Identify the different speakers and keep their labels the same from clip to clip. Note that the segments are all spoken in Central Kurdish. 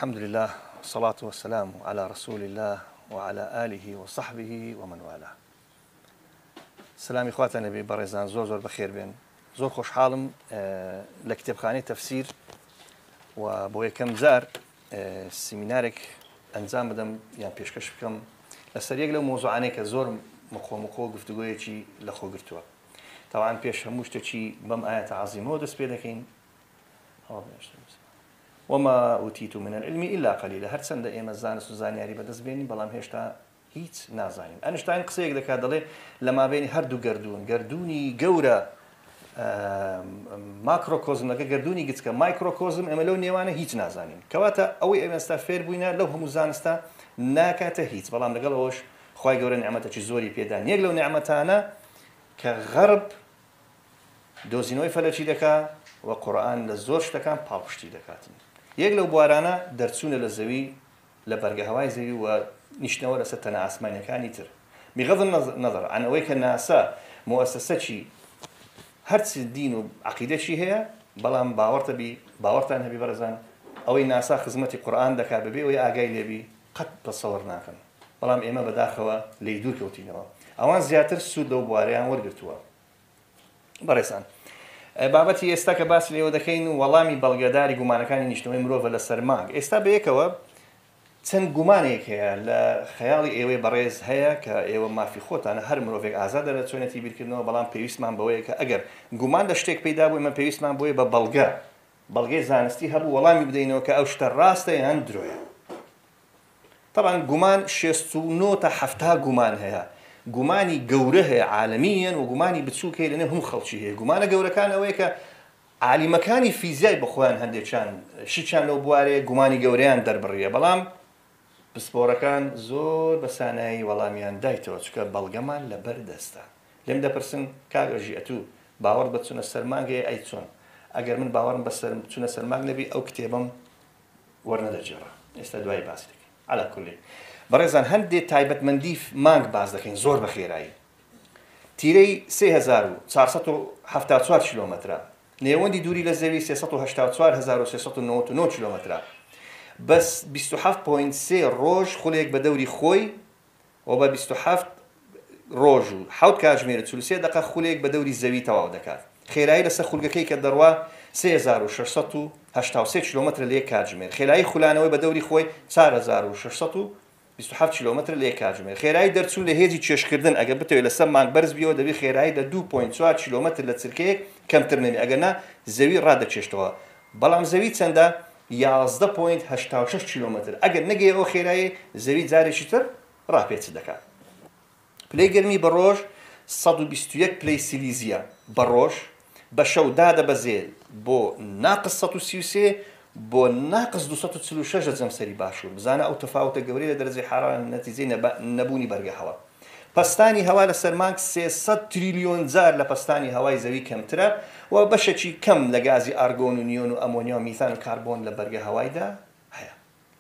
Speaker 1: الحمد لله والصلاة والسلام على رسول الله وعلى آله وصحبه ومن والاه. سلامی خواتان لێبێ بەڕێزان، زۆر زۆر بەخێر بێن. زۆر خۆشحاڵم لە کتێبخانەی تەفسیر و بۆ یەکەم جار سیمینارێک ئەنجام بدەم یان پێشکەش بکەم لەسەر یەک لەو مۆزوعانەی کە زۆر مقۆ مقۆ گفتوگۆیەکی لەخۆ گرتووە. تاوان پێش هەموو شتێکی بەم ئاەتە عەزیمەوە دەست پێ دەکەین. وما أوتيتم من العلم إلا قليلا. هەرچەندە ئێمە زانست و زانیاری بەدەست بێنین، بەڵام هێشتا هیچ نازانین. ئەنشتاین قسەیەک دەکات، دەڵێ لە مابینی هەردوو گەردوون، گەردوونی گەورە macrocosm لەگە گەردوونی گچکە microcosm، ئێمە لەو نێوانە هیچ نازانین. کەواتە ئەوەی ئێمە ئێستا فێر بووینە لەو هەموو زانستە ناکاتە هیچ. بەڵام لەگەڵ ئەوەش خوای گەورە نیعمەتێکی زۆری پێدان. یەک لەو نیعمەتانە کە غەرب دۆزینەوەی فەلەکی دەکا و قورئان لە زۆر شتەکان پاڵپشتی دەکاتن. یەک لەو بوارانە دەرچوونە لە زەوی، لە بەرگەهەوای زەوی و نیشتنەوە لەسەر تەنە ئاسمانیەکانی تر. بغض النظر عن ئەوەی کە ناسا موسسەکی هەرچی دین و عقیدەکی هەیە، بەڵام باوەڕتە بی، باوەڕتان هەبی بەڕێزان، ئەوەی ناسا خزمەتی قورئان دەکات بەبێ ئەوەی ئاگای لێبی قەت تەسەوەر ناکەن. بەڵام ئێمە بەداخەوە لێی دوور کەوتینەوە. ئەوان زیاتر سوود لەو بوارەیان وەرگرتووە. بەڕێزان، بابەتی ئێستا کە باسی لێوە دەکەین وەڵامی بەڵگەداری گومانەکانی نیشتنەوەی مرۆڤە لەسەر مانگ. ئێستا بەیەکەوە چەند گومانێک هەیە لە خەیاڵی ئێوەی بەڕێز هەیە کە ئێوە مافی خۆتانە، هەر مرۆڤێک ئازادە لە چۆنێتی بیرکردنەوە، بەڵام پێویستمان بەوەیە کە ئەگەر گومان لە شتێک پەیدا بوو، ئێمە پێویستمان بۆیە بە بەڵگە، بەڵگەی زانستی هەبوو وەڵامی بدەینەوە کە ئەو شتە ڕاستە یان درۆیە. طبعا گومان 69 تا 70 گومان هەیە. گومانی گەورە هەیە عالەمیەن و گومانی بچووک هەیە لەنێو هەموو خەڵکی هەیە. گومانە گەورەکان ئەوەیە کە عالیمەکانی فیزیای بە خۆیان هەندێکیان شتیان لەو بوارەیە گومانی گەورەیان دەربڕیە، بەڵام پسپۆڕەکان زۆر بە سانایی وەڵامیان دایتەوە، چونکە بەڵگەمان لەبەر دەستە. لێم دەپرسن کاک ئەژی ئەتوو باوەڕ بە چونە سەرمانگ هەیە؟ ئەی چۆن؟ ئەگەر من باوەڕم بە چونە سەرمانگ نەبی ئەو کتێبەم وەرنەدەگێڕا. ئێستا دوایی باسی دەکەین. علا کولی بەڕێزان هەندێک تایبەتمەندی مانگ باز دەکەین زۆر بە خێرایی. تیرەی 3474 کیلۆمەترە، نێوەندی دووری لە زەوی 384399 کیلۆمەترە، بەس 27.3 ڕۆژ خولێک بە دەوری خۆی و بە 27 ڕۆژ و 7 کاتژمێر 43 دقە خولێک بە دەوری زەوی تەواو دەکات. خێرایی لەسەر خولگەکەی کە دەڕوا 3683 کیلۆمەتر لە یەک کاتژمێر. خێرایی خولانەوەی بە دەوری خۆی 4627 کیلۆمەتر لە یەک کاتژمێر. خێرایی دەرچوون لە هێزی کێشکردن ئەگەر بتەوێت لەسەر مانگ بەرز بیەوە دەبێت خێرایی لە 2.4 کیلۆمەتر لە چرکەیەک کەمتر نەبێت، ئەگەر نا زەوی ڕادەکێشتەوە. بەڵام زەوی چەندە؟ 11.86 کیلۆمەتر. ئەگەر نەگەیە ئەو خێرایی زەوی جارێکی تر ڕاپێچ دەکات. پلەی گەرمی بە ڕۆژ 121 پلەی سیلیزیە بە ڕۆژ، بە شەو دادەبەزێ بۆ ناقس 133 بۆ ناقس 246 لە جەمسەری باشوور. بزانە ئەو تەفاوتە گەورەی لە دەرەجەی حرارە نەتیجەی نەبوونی بەرگە هەوا. پەستانی هەوا لەسەر مانگ 300 تریلیۆن جار لە پەستانی هەوای زەوی کەمترە و بەشێکی کەم لە گازی ئارگۆن و نیۆن و ئەمۆنیا و میثان و کاربۆن لە بەرگە هەوایدا هەیە.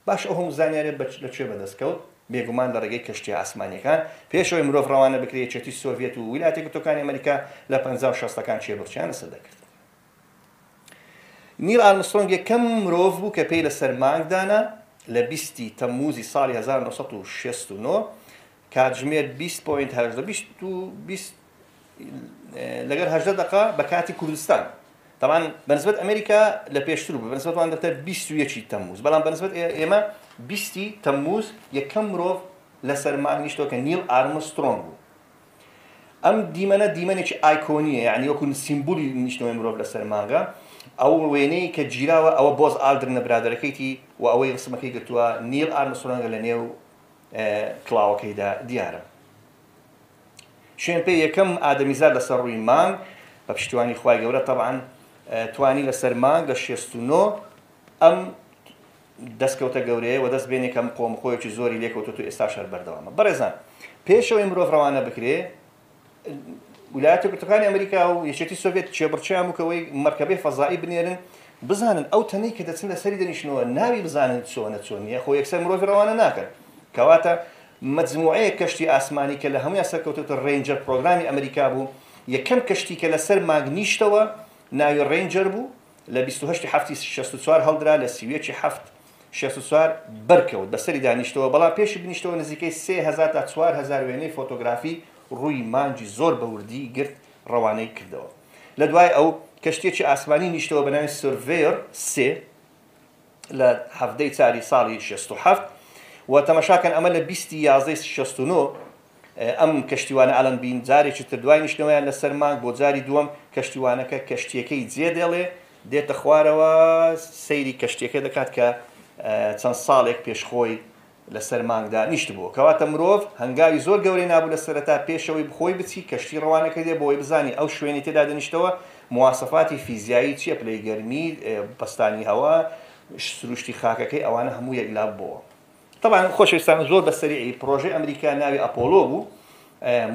Speaker 1: باش ئەو هەموو زانیاریە لە کوێ بەدەست کەوت؟ بێگومان لە ڕێگەی کەشتی ئاسمانیەکان. پێشەوەی مرۆڤ ڕەوانە بکرێت یەکێتی سۆڤیەت و ویلایەتە یەکگرتووەکانی ئەمریکا لە 50 و 60ەکان کێبڕکێیان لەسەر دەکرد. نیل ئارمسترۆنگ یەکەم مرۆڤ بوو کە پێی لەسەر مانگ دانا لە 20 تەمموزی ساڵی 1969 کاتژمێر 20.18 لەگەر 18 دقە بە کاتی کوردستان. طبعا بەنسبەت ئەمریکا لە پێشتر بوو، بەنسبەت وان دەتە 21 تەمموز، بەڵام بەنسبەت ئێمە 20 تەمموز یەکەم مرۆڤ لەسەر مانگ نیشتەوە کە نیل ئارمسترۆنگ بوو. ئەم دیمەنە دیمەنێکی ئایکۆنیە، یعنی وەکو سیمبولی نیشتنەوەی مرۆڤ لەسەر مانگە. ئەو وێنەی کە گیراوە ئەوە بۆز ئالدرنە برادەرەکەیتی و ئەوەی ڕسمەکەی گرتووە نیل ئارمسترۆنگە لە نێو کڵاوەکەیدا دیارە. شوێن پێی یەکەم ئادەمیزاد لەسەر ڕووی مانگ بە پشتیوانی خوای گەورە طبعا توانی لەسەر مانگ لە 69 ئەم دەستکەوتە گەورەیە و دەست بێنێ کە مقۆمقۆیەکی زۆری لێکەوتووە و ئێستاش هەر بەردەوامە. بەڕێزان پێشەوەی مرۆڤ ڕەوانە بکرێ ویلایەتە یەکگرتووەکانی ئەمریکا و یەکێتی سۆڤێت کێبڕکێیان بوو کەەوەی مەرکەبەی فەزایی بنێرن، بزانن ئەو تەنەی کە دەچن لەسەری دەنیشنەوە ناوی بزانن چۆنە چۆن نییە، خۆ یەکسەر مرۆڤی ڕەوانە ناکەن. کەواتە مەجموعەیەک کەشتی ئاسمانی کە لە هەموویان سەرکەوتووتر ڕێنجەر پرۆگرامی ئەمریکا بوو، یەکەم کەشتی کە لەسەر مانگ نیشتەوە ناوی ڕێنجەر بوو، لە 28 هەفتی 64 هەڵدرا، لە 31 هەفت 64 بەرکەوت، بەسەریدا نیشتەوە، بەڵام پێشی بنیشتەوە نزیکەی 3000 تا 4000 وێنەی فۆتۆگرافی ڕووی مانگی زۆر بە وردی گرت ڕەوانەی کردەوە. لە دوای ئەو، کەشتییەکی ئاسمانی نیشتەوە بە ناوی سۆرڤێیۆر سێ لە حەڤدەی چاری ساڵی 67 و تەمەشاکەن ئەمە لە بیستی یازدەی 69 ئەم کەشتیوانە ئالان بین جارێکی تر دوای نیشتنەوەیان لەسەر مانگ بۆ جاری دووەم کەشتیوانەکە کەشتییەکەی جێدێڵێ دێتە خوارەوە سەیری کەشتییەکە دەکات کە چەند ساڵێک پێش خۆی لەسەر مانگدا نیشتبووە. کەواتە مرۆڤ هەنگاوی زۆر گەورەی نابوو لە سەرەتا پێشەوەی بخۆی بچی کەشتی ڕەوانە کردێ بۆ ئەوەی بزانی ئەو شوێنەی تێدا دەنیشتەوە مواسەفاتی فیزیایی چیە پلەی گەرمی پەستانی هەوا سروشتی خاکەکەی ئەوانە هەموو یەکلا بۆوە. تەبعەن خۆشەویستان زۆر بە سەریعی پڕۆژەی ئەمریکا ناوی ئەپۆلۆ بوو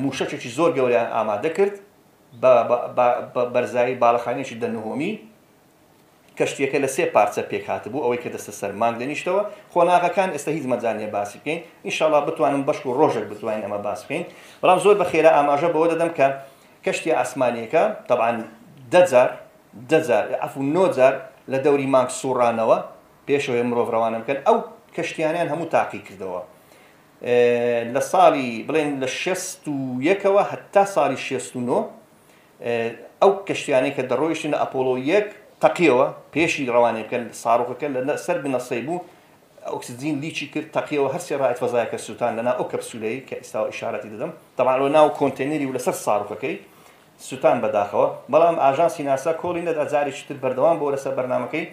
Speaker 1: موشەکێکی زۆر گەورەیان ئامادە کرد بە بەرزایی باڵەخانەیەکی دە نهۆمی کەشتییەکە لە سێ پارچە پێکهاتبوو، ئەوەی کە دەستە سەر مانگ دەنیشتەوە، قۆناغەکان ئێستا هیچ مەجال نییە باسی بکەین، ئینشاڵا بتوانم بەشکو ڕۆژێک بتوانین ئەمە باس بکەین، بەڵام زۆر بە خێرا ئاماژە بەوە دەدەم کە کەشتیە ئاسمانییەکە تەبعەن دە جار، دە جار، عەفو نۆ جار لە دەوری مانگ سوڕانەوە پێشەوەی مرۆڤ ڕەوانە بکەن، ئەو کەشتیانەیان هەموو تاقی کردەوە لە ساڵی بڵێن لە 61ەوە هەتا ساڵی 69 ئەو کەشتیانەی کە دەڕۆیشتن لە ئەپۆڵۆ یەک تەقیەوە پێشی ڕەوانەی بکەن ساڕۆخەکە لە سەر بنەسەی بوو ئۆکسجین leak ی کرد تەقیەوە هەرسێ ڕائد فەزایەکە سووتان لەناو ئەو کەپسولەی کە ئێستا ئیشارەتی دەدەم تەبعەن لە ناو کۆنتێنەری و لەسەر ساڕۆخەکەی سووتان بەداخەوە بەڵام ئاژانسی ناسا کۆڵی نەدا جارێکی تر بەردەوام بۆ لەسەر بەرنامەکەی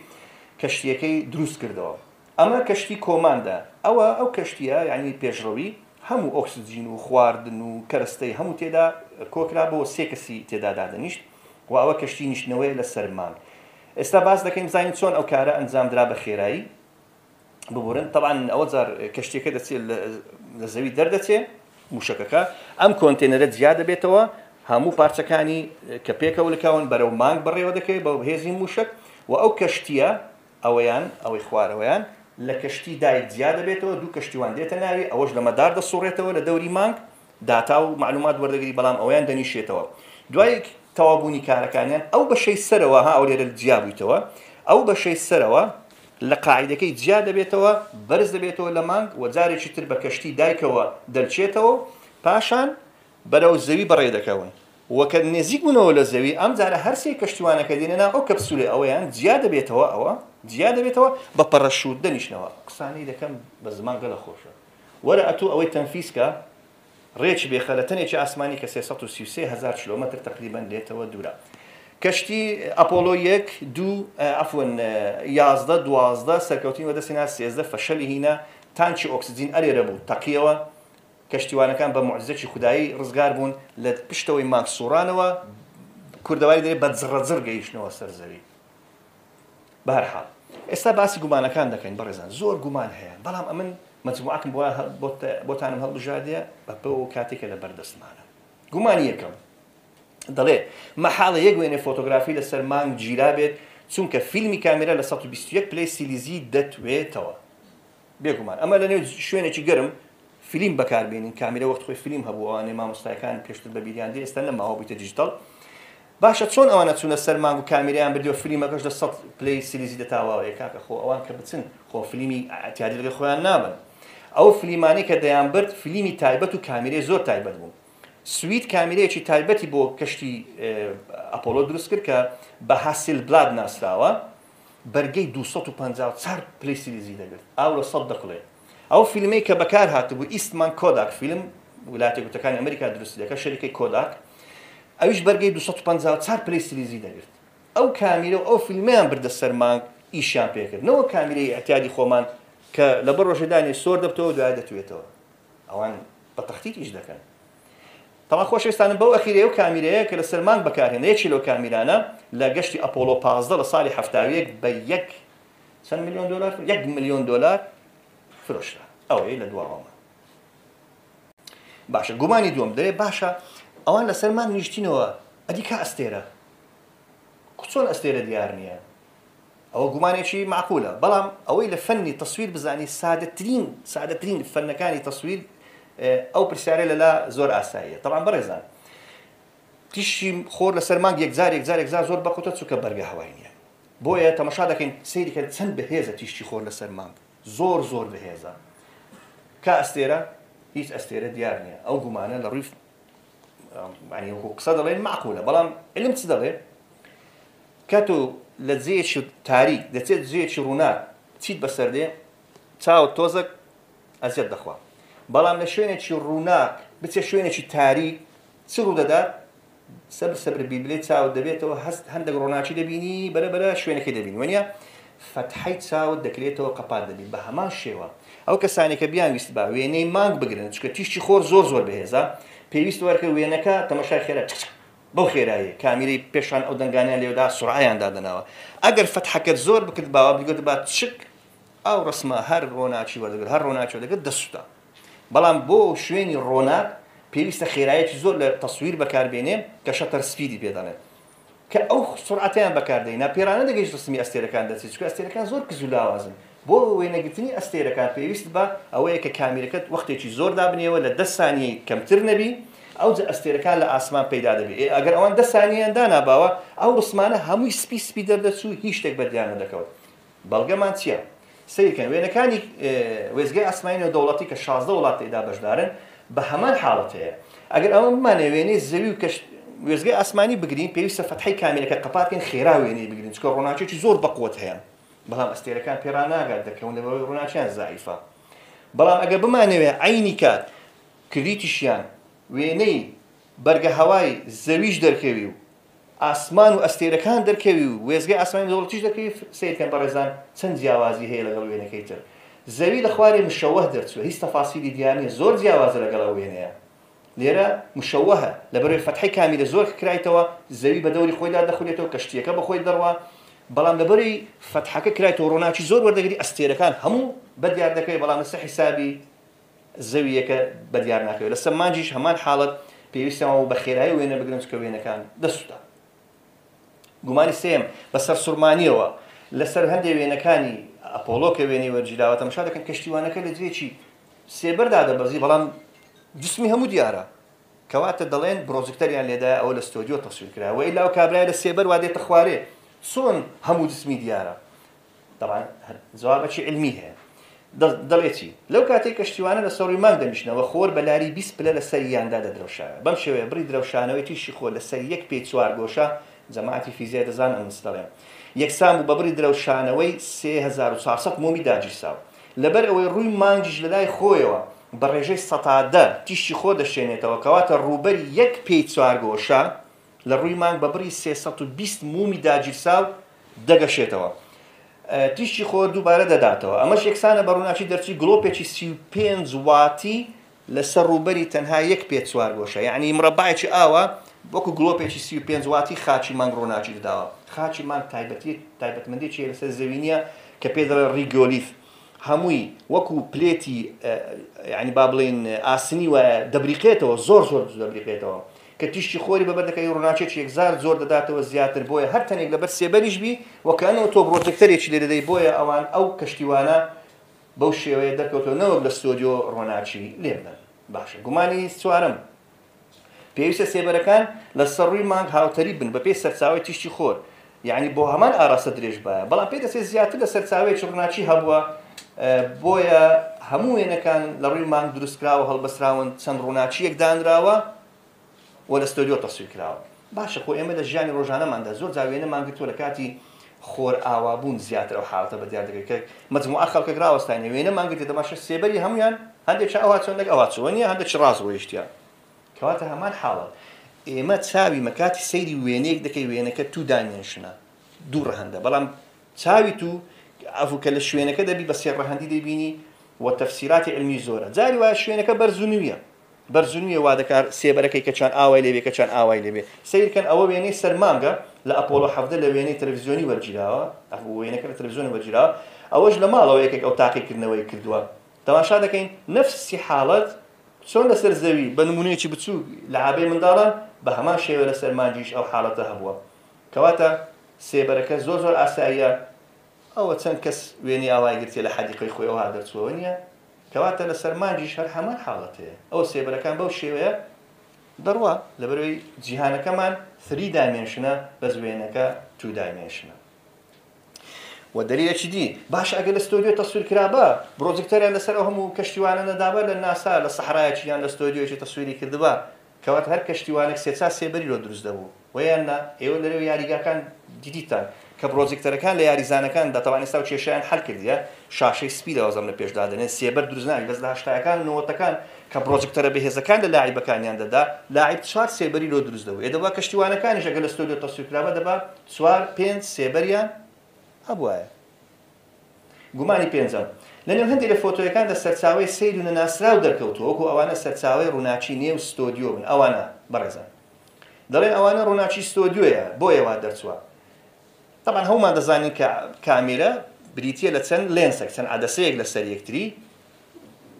Speaker 1: کەشتیەکەی دروست کردەوە ئەمە کەشتی کۆماندە ئەوە ئەو کەشتیە یانی پێشڕەوی هەموو ئۆکسجین و خواردن و کەرەستەی هەموو تێدا کۆکرابۆوە سێ کەسی تێدا دادەنیشت و ئەوە کەشتی نیشتنەوەیە لە سەر مانگ ئێستا باس دەکەین بزانین چۆن ئەو کارە ئەنجام درا بە خێرایی ببورن تەبعەن ئەوە جار کەشتیەکە دەچێت لە زەوی دەردەچێ موشەکەکە ئەم کۆنتێنەرە جیا دەبێتەوە هەموو پارچەکانی کە پێکەوە لکاون بەرەو مانگ بەڕێوە دەکەوێت بە هێزی موشەک و ئەو کەشتیە ئەوەیان، ئەوەی خوارەوەیان، لە کەشتی دایک جیا دەبێتەوە، دوو کەشتیوان دێتە ناوی، ئەوەش لە مەدار دەسوڕێتەوە لە دەوری مانگ، داتا و مەعلومات وەردەگری، بەڵام ئەوەیان دەنیشێتەوە. دوای تەواوبوونی کارەکانیان، ئەو بەشەی سەرەوە، ها ئەو لێرە جیا بوویتەوە، ئەو بەشەی سەرەوە لە قاعیدەکەی جیا دەبێتەوە، بەرز دەبێتەوە لە مانگ و جارێکی تر بە کەشتی دایکەوە دەلکێتەوە و پاشان بەرەو زەوی بەڕێ دەکەون و کە نێزیک بوونەوە لە زەوی ئەم جارە هەر سێ کەشتیوانەکە دێنە ناو ئەو کەپسولەی ئەوەیان جیا دەبێتەوە ئەوە جیا دەبێتەوە بە پەڕەشوت دەنیشنەوە قسانەی دەکەم بە زمان گەلە خۆشە وەرە ئەتوو ئەوەی تەنفیز کە ڕێکی بێخە لە تەنێکی ئاسمانی کە 333 هەزار کیلۆمەتر تەقریبەن لێتەوە دوورە کەشتی ئەپۆلۆ یەک دوو عەفوەن 11 12 سەرکەوتنی وەدەستهێنا 13 فەشەلی هینا تانکی ئۆکسجین ئەلێرە بوو تەقیەوە کەشتیوانەکان بە موعجیزەکی خودایی ڕزگار بوون، لە پشتەوەی مانگ سوڕانەوە، کوردەواری دەلێ بە جڕەجڕ گەیشتنەوە سەر زەوی. بەهەرحاڵ ئێستا باسی گومانەکان دەکەین بەڕێزان، زۆر گومان هەیە، بەڵام ئەمن مەجموعەکم بۆتانم هەڵبژاردیە بە پێو کاتێک کە لە بەردەستمانە. گومانی یەکەم دەڵێ مەحاڵە یەک وێنەی فۆتۆگرافی لەسەر مانگ گیرابێت، چونکە فیلمی کامێرا لە 121 پلەی سیلیزی دەتوێتەوە. بێگومان ئەمە لەنێو شوێنێکی گەرم فلیم بەکار بێنین کامیرە وەخت خۆی فلیم هەبوو ئەوانەی مامۆستایەکان پێشتر بە بیریان دێ ئێستا نەماوە بوویتە دیجیتاڵ باشە چۆن ئەوانە چوونە سەر مانگ و کامیرەیان بردی و فلیمەکەش لە سەد پلەی سیلیزی دەتاواوە کاکە خۆ ئەوان کە بچن خۆ فلیمی ئەعتیادی لەگەڵ خۆیان نابن ئەو فلیمانەی کە دەیان برد فلیمی تایبەت و کامیرەی زۆر تایبەت بوو سوید کامیرەیەکی تایبەتی بۆ کەشتی ئەپۆلۆ دروست کرد کە بە هاسیلبلاد ناسراوە بەرگەی 254 پلەی سیلیزی دەگرت، ئاو لە سەد دەکوڵێ. ئەو فیلمەی کە بەکار هاتبوو ئیستمان کۆداک فیلم، ولایەتە یەکگرتووەکانی ئەمریکا دروستی دەکرد، شەریکەی کۆداک، ئەویش بەرگەی 254 پلەی سیلیزی دەگرت. ئەو کامیرە و ئەو فیلمەیان بردە سەر مانگ ئیشیان پێکرد، نەوەک کامیرەی ئیعتیادی خۆمان کە لەبەر ڕۆژێ دانێ سۆر دەبتەوە دوایە دەتوێتەوە. ئەوان بە تەختیت ئیش دەکەن. تەبعەن خۆشەویستانم بەو ئەخیرەی ئەو کامیرەیە کە لەسەر مانگ بەکارهێنرا یەکێ لەو کامیرانە لە گەشتی ئەپۆڵۆ 15 لە ساڵی 71 بە یەک چەند ملیۆن دۆلار یەک ملیۆن دۆلار فرۆشرا ئەوەی لە دواوەمە باشە گومانی دووەم دەێ باشە ئەوان لەسەر مانگ نیشتینەوە ئەدی کا ئەستێرە چۆن ئەستێرە دیار نییە ئەوە گومانێکی مەعقولە، بەڵام ئەوەی لە فەنی تەسویر بزانی سادەترین سادەترین فەنەکانی تەسویر ئەو پرسیارە لەلا زۆر ئاساییە. تەبعەن بەڕێزان تیشکی خۆر لەسەر مانگ یەکجار یەکجار یەکجار زۆر بەقوتە چونکە بەرگە هەوای نییە. بۆیە تەمەشا دەکەین سەیری کە چەند بەهێزە تیشکی خۆر لەسەر مانگ. زۆر زۆر بەهێزە. کا ئەستێرە؟ هیچ ئەستێرە دیار نییە. ئەو گومانە لە ڕووی یعنی وەکو قسە دەڵێن مەعقولە، بەڵام علم چ دەڵێ؟ کە تۆ لە جێیەکی تاریک دەچێت جێیەکی ڕووناک چیت بەسەر دێ؟ چاوت تۆزەک ئەزیەت دەخوا. بەڵام لە شوێنێکی ڕووناک بچێ شوێنێکی تاریک چ ڕوودەدات؟ سەبر سەبر بیبلێ چاوت دەبێتەوە هەست هەندێک ڕۆناکی دەبینی بەرە بەرە شوێنەکەی دەبینی وەنیە فەتحەی چاوت دەکرێتەوە قەپات دەبی بە هەمان شێوە ئەو کەسانی کە بیان ویست با وێنەی مانگ بگرن چونکە تیشکی خۆر زۆر زۆر بەهێزە پێویست وەرکە وێنەکە تەمەشای خێرا چک چک بەو خێرایە کامیرەی پێشان ئەو دەنگانیان لێدا سوڕعیان دادەناوە ئەگەر فەتحەکەت زۆر بکرد باوە بگوت با چک ئەو ڕسمە هەر ڕۆناکی وەردەگرت هەر ڕۆناکی وەردەگرت دەسوتا بەڵام بۆ شوێنی ڕۆناک پێویستە خێرایەکی زۆر لە تەسویر بەکاربێنێ کە shutter speed ی پێ دەڵێن کە ئەو سورعەتەیان بەکاردەینا پێرانە دەگەیشت ڕسمی ئەستێرەکان دەچێت چونکە ئەستێرەکان زۆر کز و لاوازن بۆ وێنەگرتنی ئەستێرەکان پێویست بە ئەوەیە کە کامیرەکەت وەختێکی زۆر دابنێوە لە دە سانیەی کەمتر نەبی ئەوجە ئەستێرەکان لە ئاسمان پەیدا دەبێ ئێ ئەگەر ئەوان دە سانیەیان داناباوە ئەو ڕسمانە هەمووی سپی سپی دەردەچوو هیچ شتێک بەدیار نەدەکەوت بەڵگەمان چیە؟ سەیرکەن وێنەکانی وێستگەی ئاسمانی نێودەوڵەتی کە 16 وڵات تێدا بەشدارن بە هەمان حاڵەت هەیە. ئەگەر ئەوە بمانەوێ وێنەی زەوی و کەش وێستگەی ئاسمانی بگرین پێویستە فەتحەی کامیرەکە قەپات کەین خێرا وێنەی بگرین چونکە ڕۆناکیەکی زۆر بەقوەت هەیە بەڵام ئەستێرەکان پێ ڕاناگات دەکەون لەبەرئەوەی ڕۆناکیان زەعیفە بەڵام ئەگەر بمانەوێ عەینی کات کلیتیشیان وێنەی بەرگە هەوای زەویش دەرکەوی و ئاسمان و ئەستێرەکان دەرکەوی و وێستگەی ئاسمانی نێودەوڵەتیش دەرکەوی سەیرکەن بەڕێزان چەند جیاوازی هەیە لەگەڵ وێنەکەی تر زەوی لە خوارێ مشەوه دەرچووە هیچ تەفاسیلی دیار نیە زۆر جیاوازە لەگەڵ ئەو وێنەیە لێرە مشەوهە لەبەرەوەی فەتحەی کامیرە زۆر کرایتەوە زەوی بە دەوری خۆیدا دەخولێتەوە کەشتیەکە بە خۆی دەڕوا بەڵام لەبەری فەتحەکە کرایتەوە ڕۆناکی زۆر وەردەگری ئەستێرەکان هەموو بەدیار دەکەوێت بەڵام لەسەر حیسابی زەوییەکە بەدیار ناکەوێت لەسەر مانگیش هەمان حاڵەت پێویستە و بە خێرایی وێنە بگرن چونکە وێنەکان دەسوتان. گومانی سێیەم، بە سەرسوڕمانییەوە لەسەر هەندێ وێنەکانی ئەپۆڵۆ کە وێنەی وەرگیراوە تەماشا دەکەن کەشتیوانەکە لە جێیەکی سێبەردا دەبەزی بەڵام جسمی هەموو دیارە کەواتە دەڵێن پرۆجێکتەریان لێدایە ئەوە لە ستۆدیۆ تەسویر کرایە وەئیلا ئەو کابرایە لە سێبەر وا دێتە خوارێ چۆن هەموو جسمی دیارە تەبعەن جوابەکی عیلمی هەیە دەڵێ چی؟ لەو کاتەی کەشتیوانە لە سەر ڕووی مانگ دەنیشتنەوە خۆر بە لاری 20 پلە لە سەریاندا دەدرەوشایەوە بەم شێوەیە بڕی درەوشانەوەی تیشکی خۆر لە سەر یەک پێی چوارگۆشە جەماعەتی فیزیای دەزانن ئەمن چ دەڵێم یەکسان بوو بە بڕی درەوشانەوەی 3400 مۆمی داگیرساو لەبەر ئەوەی ڕووی مانگیش لە لای خۆیەوە بە ڕێژەی 10% تیشکی خۆر دەشێنێتەوە کەواتە ڕووبەری یەک پێی چوارگۆشە لە ڕووی مانگ بە بڕی 320 مومی داگیرساو دەگەشێتەوە. تیشکی خۆر دووبارە دەداتەوە. ئەمەش یەکسانە بە ڕووناکی دەرچووی گڵۆپێکی 35 واتی لەسەر ڕووبەری تەنها یەک پێ چوارگۆشە. یەعنی مڕەبایەکی ئاوا وەکو گڵۆپێکی 35 واتی خاکی مانگ ڕووناکی دەداوە. خاکی مانگ تایبەتی تایبەتمەندیەکی هەیە لەسەر زەوی نییە کە پێی دەڵێن regolith. هەمووی وەکو پلێتی یەعنی با بڵێین ئاسنی وایە دەبریقێتەوە زۆر زۆر دەبریقێتەوە. کە تیشکی خۆری بەبەر دەکەوی ڕووناکیەکی یەکجار زۆر دەداتەوە زیاتر بۆیە هەر تەنێک لەبەر سێبەریش بی وەکەئەنەوە تۆ پرۆجێکتەرێکی لێ دەدەی بۆیە ئەوان ئەو کەشتیوانە بەو شێوەیە دەرکەوتەوە نەوەک لە ستۆدیۆ ڕۆناکی لێ بدەن باشە گومانی چوارەم پێویستە سێبەرەکان لە سەر ڕووی مانگ هاوتەریب بن بەپێی سەرچاوەی تیشکی خۆر یەعنی بۆ هەمان ئاراستە درێژ بایە بەڵام پێ دەچێت زیاتر لە سەرچاوەیەکی ڕووناکی هەبووە بۆیە هەموو وێنەکان لە ڕووی مانگ دروستکراوە هەڵبەستراون چەند ڕووناکییەک دانراوە و لە ستۆدیۆ تەسویر کراوە باشە خۆ ئێمە لە ژیانی ڕۆژانەماندا زۆر جار وێنەمان گرتووە لە کاتی خۆر ئاوابوون زیاتر ئەو حاڵەتە بە دیار دەکەوێت کە مەجموعە خەڵکێک ڕاوەستاینە وێنەمان گرتێ تەماشا سێبەری هەموویان هەندێکیان ئەوها چۆن دەک ئەوها چۆن نییە هەندێکی ڕاست ڕۆیشتیە کەواتە هەمان حاڵەت ئێمە چاوی مە کاتی سەیری وێنەیەک دەکەی وێنەکە two dimension ە دوو ڕەهەندە بەڵام چاوی تو ئەفو کە لە شوێنەکە دەبی بە سێ ڕەهەندی دەیبینی و تەفسیراتی علمی زۆرە جاری وایە شوێنەکە بەرز و نویە بەرز و نویە وا دەکار سێبەرەکەی کە چان ئاوای لێبێ کە چان ئاوای لێبێ سەیرکەن ئەوە وێنەی سەر مانگە لە ئەپۆلۆ 17 لە وێنەی تەلەفزیۆنی وەرگیراوە ئەفو وێنەکە لە تەلەفزیۆنی وەرگیراوە ئەوەش لە ماڵەوە یەکێک ئەو تاقیکردنەوەی کردووە تەماشا دەکەین نەفسی حاڵەت چۆن لەسەر زەوی بە نمونەیەکی بچووک لەعابەی منداڵان بە هەمان شێوە لەسەر مانگیش ئەو حاڵەتە هەبووە کەواتە سێبەرەکە زۆر زۆر ئاساییە ئەوە چەند کەس وێنەی ئاوای گرتیە لە حەدیقەی خۆی ئەوها دەرچووە نییە کەواتە لەسەر مانگیش هەر هەمان حاڵەت هەیە ئەو سێبەرەکان بەو شێوەیە دەڕوا لەبەرەوەی جیهانەکەمان three dimension ە بەس وێنەکە two dimension ە. وە دەلیلێکی دی، باشە ئەگەر لە ستۆدیۆ تەسویر کرابا، بڕۆجکتەریان لەسەر ئەو هەموو کەشتیوانە نەدابا لە ناسا لە سەحرایەکی یان لە ستۆدیۆیەکی تەسویری کردبا، کەواتە هەر کەشتیوانێک سێ چار سێبەری لۆ دروست دەبوو، وەیان نا؟ ئێوە لەنێو یاریگاکان دیتتان کە بڕۆجکتەرەکان لە یاریزانەکان دا، تەبعەن ئێستا ئەو کێشەیان حەل کردیە، شاشەی سپی لەوازم لە پێش دادەنێن سێبەر دروست نابی، بەس لە هەشتایەکان و نەوەتەکان کە بڕۆجکتەرە بەهێزەکان لە لاعیبەکانیان دەدا، لاعیب چوار سێبەری لۆ دروست دەبوو، ئێ دەبا کەشتیوانەکانیش ئەگەر لە ستۆدیۆ تەسویر کرابا دەبا چوار پێنج سێبەریان هەبوایە. گومانی پێنجەم، لەنێو هەندێ لە فۆتۆیەکاندا سەرچاوەی سەیر و نەناسراو دەرکەوتووە، وەکو ئەوانە سەرچاوەی ڕووناکی نێو ستۆدیۆ بن، ئەوانە، بەڕێزان دەڵێن ئەوانە ڕووناکی ستۆدیۆیە بۆیە وا دەرچووە. تەبعەن هەموومان دەزانین کە کامێرە بریتییە لە چەند لێنسێک، چەند عەدەسەیەک لەسەر یەکتری،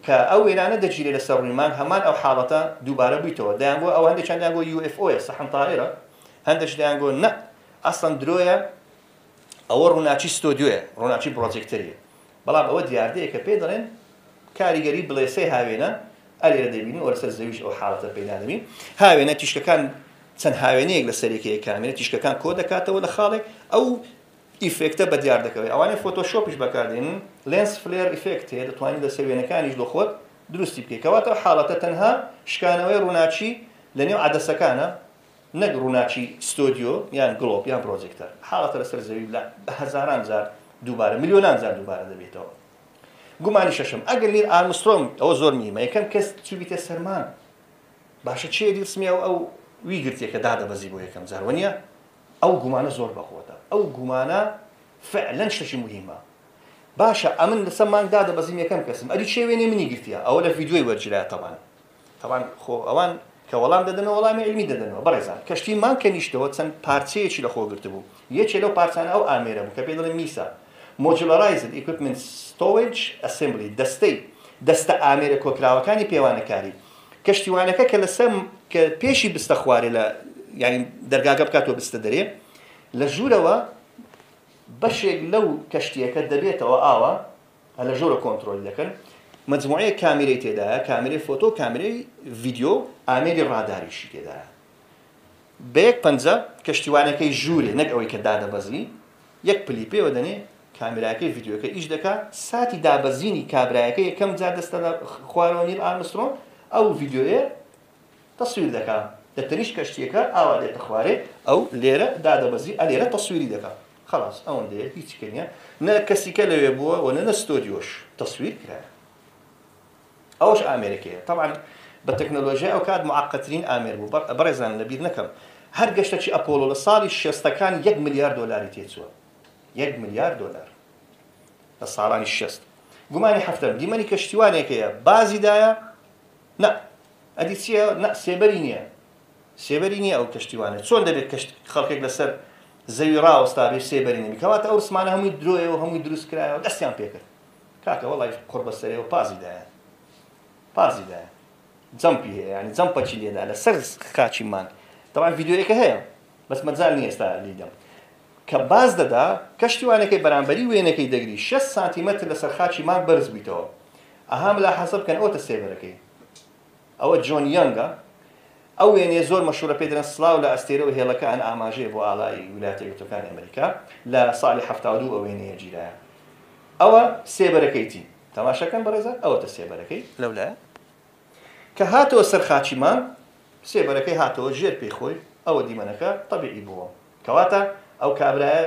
Speaker 1: کە ئەو وێنانە دەگیرێ لەسەر ڕووی مانگ هەمان ئەو حاڵەتە دووبارە بوویتەوە، دەیانگۆ ئەوە هەندێکیان دەیانگۆ UFO یە، صحن طائرە، هەندێکش دەیانگۆ نە ئەسڵەن درۆیە، ئەوە ڕووناکی ستۆدیۆیە، ڕووناکی پڕۆجێکتەریە، بەڵام ئەوە دیاردەیەکە پێی دەڵێن کاریگەری بڵێسەی هاوێنە، ئەلێرە دەبینین و لەسەر زەویش ئەو حاڵەتە پەیدا دەبین، هاوێنە تیشکەکان چەند هاوێنەیەک لەسەر یەکەیە کامێرە تیشکەکان کۆ دەکاتەوە لە خاڵێک ئەو effect ە بە دیار دەکەوێت، ئەوانەی فۆتۆشۆپیش بەکاردێنن lens flare effect هەیە دەتوانیت لەسەر وێنەکانیش لۆ خۆت دروستی بکەیت، کەواتە ئەو حاڵەتە تەنها شکانەوەی ڕووناکی لەنێو عەدەسەکانە نەک ڕووناکی ستۆدیۆ یان گڵۆپ یان پرۆجێکتەر، حاڵەتە لەسەر زەوی لە بە هەزاران جار دووبارە ملیۆنان جار دووبارە دەبێتەوە. گومانی شەشەم، ئەگەر نیل ئارمسترۆنگ، ئەوە زۆر مهمە، یەکەم کەس چووبیتە سەر مانگ، باشە کێ دیلسمی ئەو ئەو وی گرتیە کە دادەبەزی بۆ یەکەم جار وەنیە؟ ئەو گومانە زۆر بەقوەتە، ئەو گومانە فعلەن شتێکی مهمە. باشە ئەمن لەسەر مانگ دادەبەزیم یەکەم کەسم، ئەری کێ وێنەی منی گرتیە؟ ئەوە لە ڤیدیۆی وەرگیرایە تەبعەن. تەبعەن خۆ ئەوان کە وەڵام دەدەنەوە وەڵامی عیلمی دەدەنەوە. بەڕێزان کەشتی مانگ کە نیشتەوە چەند پارچەیەکی لە خۆ گرتبوو. یەکێ لەو پارچانە ئەو ئامێرە بوو کە پێی دەڵێن میسا، Modularized Equipment Stowage Assembly، دەستەی دەستە ئامێرە کۆکراوەکانی پێوانەکاری. کەشتیوانەکە کە لەسەر کە پێشی بستە خوارێ لە یانی دەرگاکە بکاتەوە بستە دەرێ لە ژوورەوە بەشێک لەو کەشتییەکە دەبێتەوە ئاوا لە ژۆرە کۆنترۆلی دەکەن مەجموعەیەک کامیرەی تێدایە کامیرەی فۆتۆ کامیرەی ڤیدیۆ ئامێری ڕاداریشی تێدایە بە یەک پەنجە کەشتیوانەکەی ژوورێ نەک ئەوەی کە دادەبەزی یەک پلی پێوە دەنێ کامیراکەی ڤیدیۆکە ئیش دەکا ساتی دابەزینی کابرایەکە یەکەم جار دەستە لە خوارەوە نیل ئارمسترۆنگ ئەو ڤیدیۆیە تەسویر دەکا لە تەنیشت کەشتیەکە ئاوا دێتە خوارێ ئەو لێرە دادەبەزی ئەلێرە تەسویری دەکا خەڵاس ئەوەندەیە هیچی کە نیە نە کەسیکە لەوێ بووە و نە لە ستۆدیۆش تەسویر کرایە ئەوەش ئامێرەکەیە تەبعەن بە تەکنەلۆژیای ئەو کات معقدترین ئامێر بوو بەڕێزان لەبیر نەکەم هەر گەشتەکی ئەپۆلۆ لە ساڵی شێستەکان یەک ملیار دۆلاری تێچووە یەک ملیار دۆلار لە ساڵانی شێست گومانی هەفتەم دیمەنی کەشتیوانێکەیە بازی دایە نا ئەدی چیە نا سێبەری نیە سێبەری نیە ئەو کەشتیوانە چۆن دەبێت کەشت خەڵکێک لەسەر زەوی ڕاوەستابێ سێبەری نەبی کەواتە ئەو ڕسمانە هەمووی درۆیە و هەمووی دروست کرایەوە دەستیان پێکرد کاکە وەڵای قوڕ بەسەرەوە پازی دایە پازی دایە jump ی هەیە ینی jump ەکی لێدا لەسەر خاچی مانگ تەبعەن ڤیدیۆیەکە هەیە بەس مەجال نیە ئێستا لیدەم کە باز دەدا کەشتیوانەکەی بەرامبەری وێنەکەی دەگری 6 سانتیمەتر لەسەر خاچی مانگ بەرز بوویتەوە ئەها ملاحەزە بکەن ئەوەتە سێبەرەکەی ئەوە جۆن یەنگە ئەو وێنەیە زۆر مەشهورە پێی دەڵێن سڵاو لە ئەستێرە و هێڵەکان ئاماژەیە بۆ ئاڵای ویلایەتە یەکگرتووەکانی ئەمریکا لە ساڵی 72 ئەو وێنەیە گیرایە ئەوە سێبەرەکەیتی تەماشاکەن بەڕێزان ئەوەتە سێبەرەکەی لەولایە کە هاتەوە سەر خاچی مانگ سێبەرەکەی هاتەوە ژێر پێی خۆی ئەوە دیمەنەکە تەبیعی بووە کەواتە ئەو کابرایە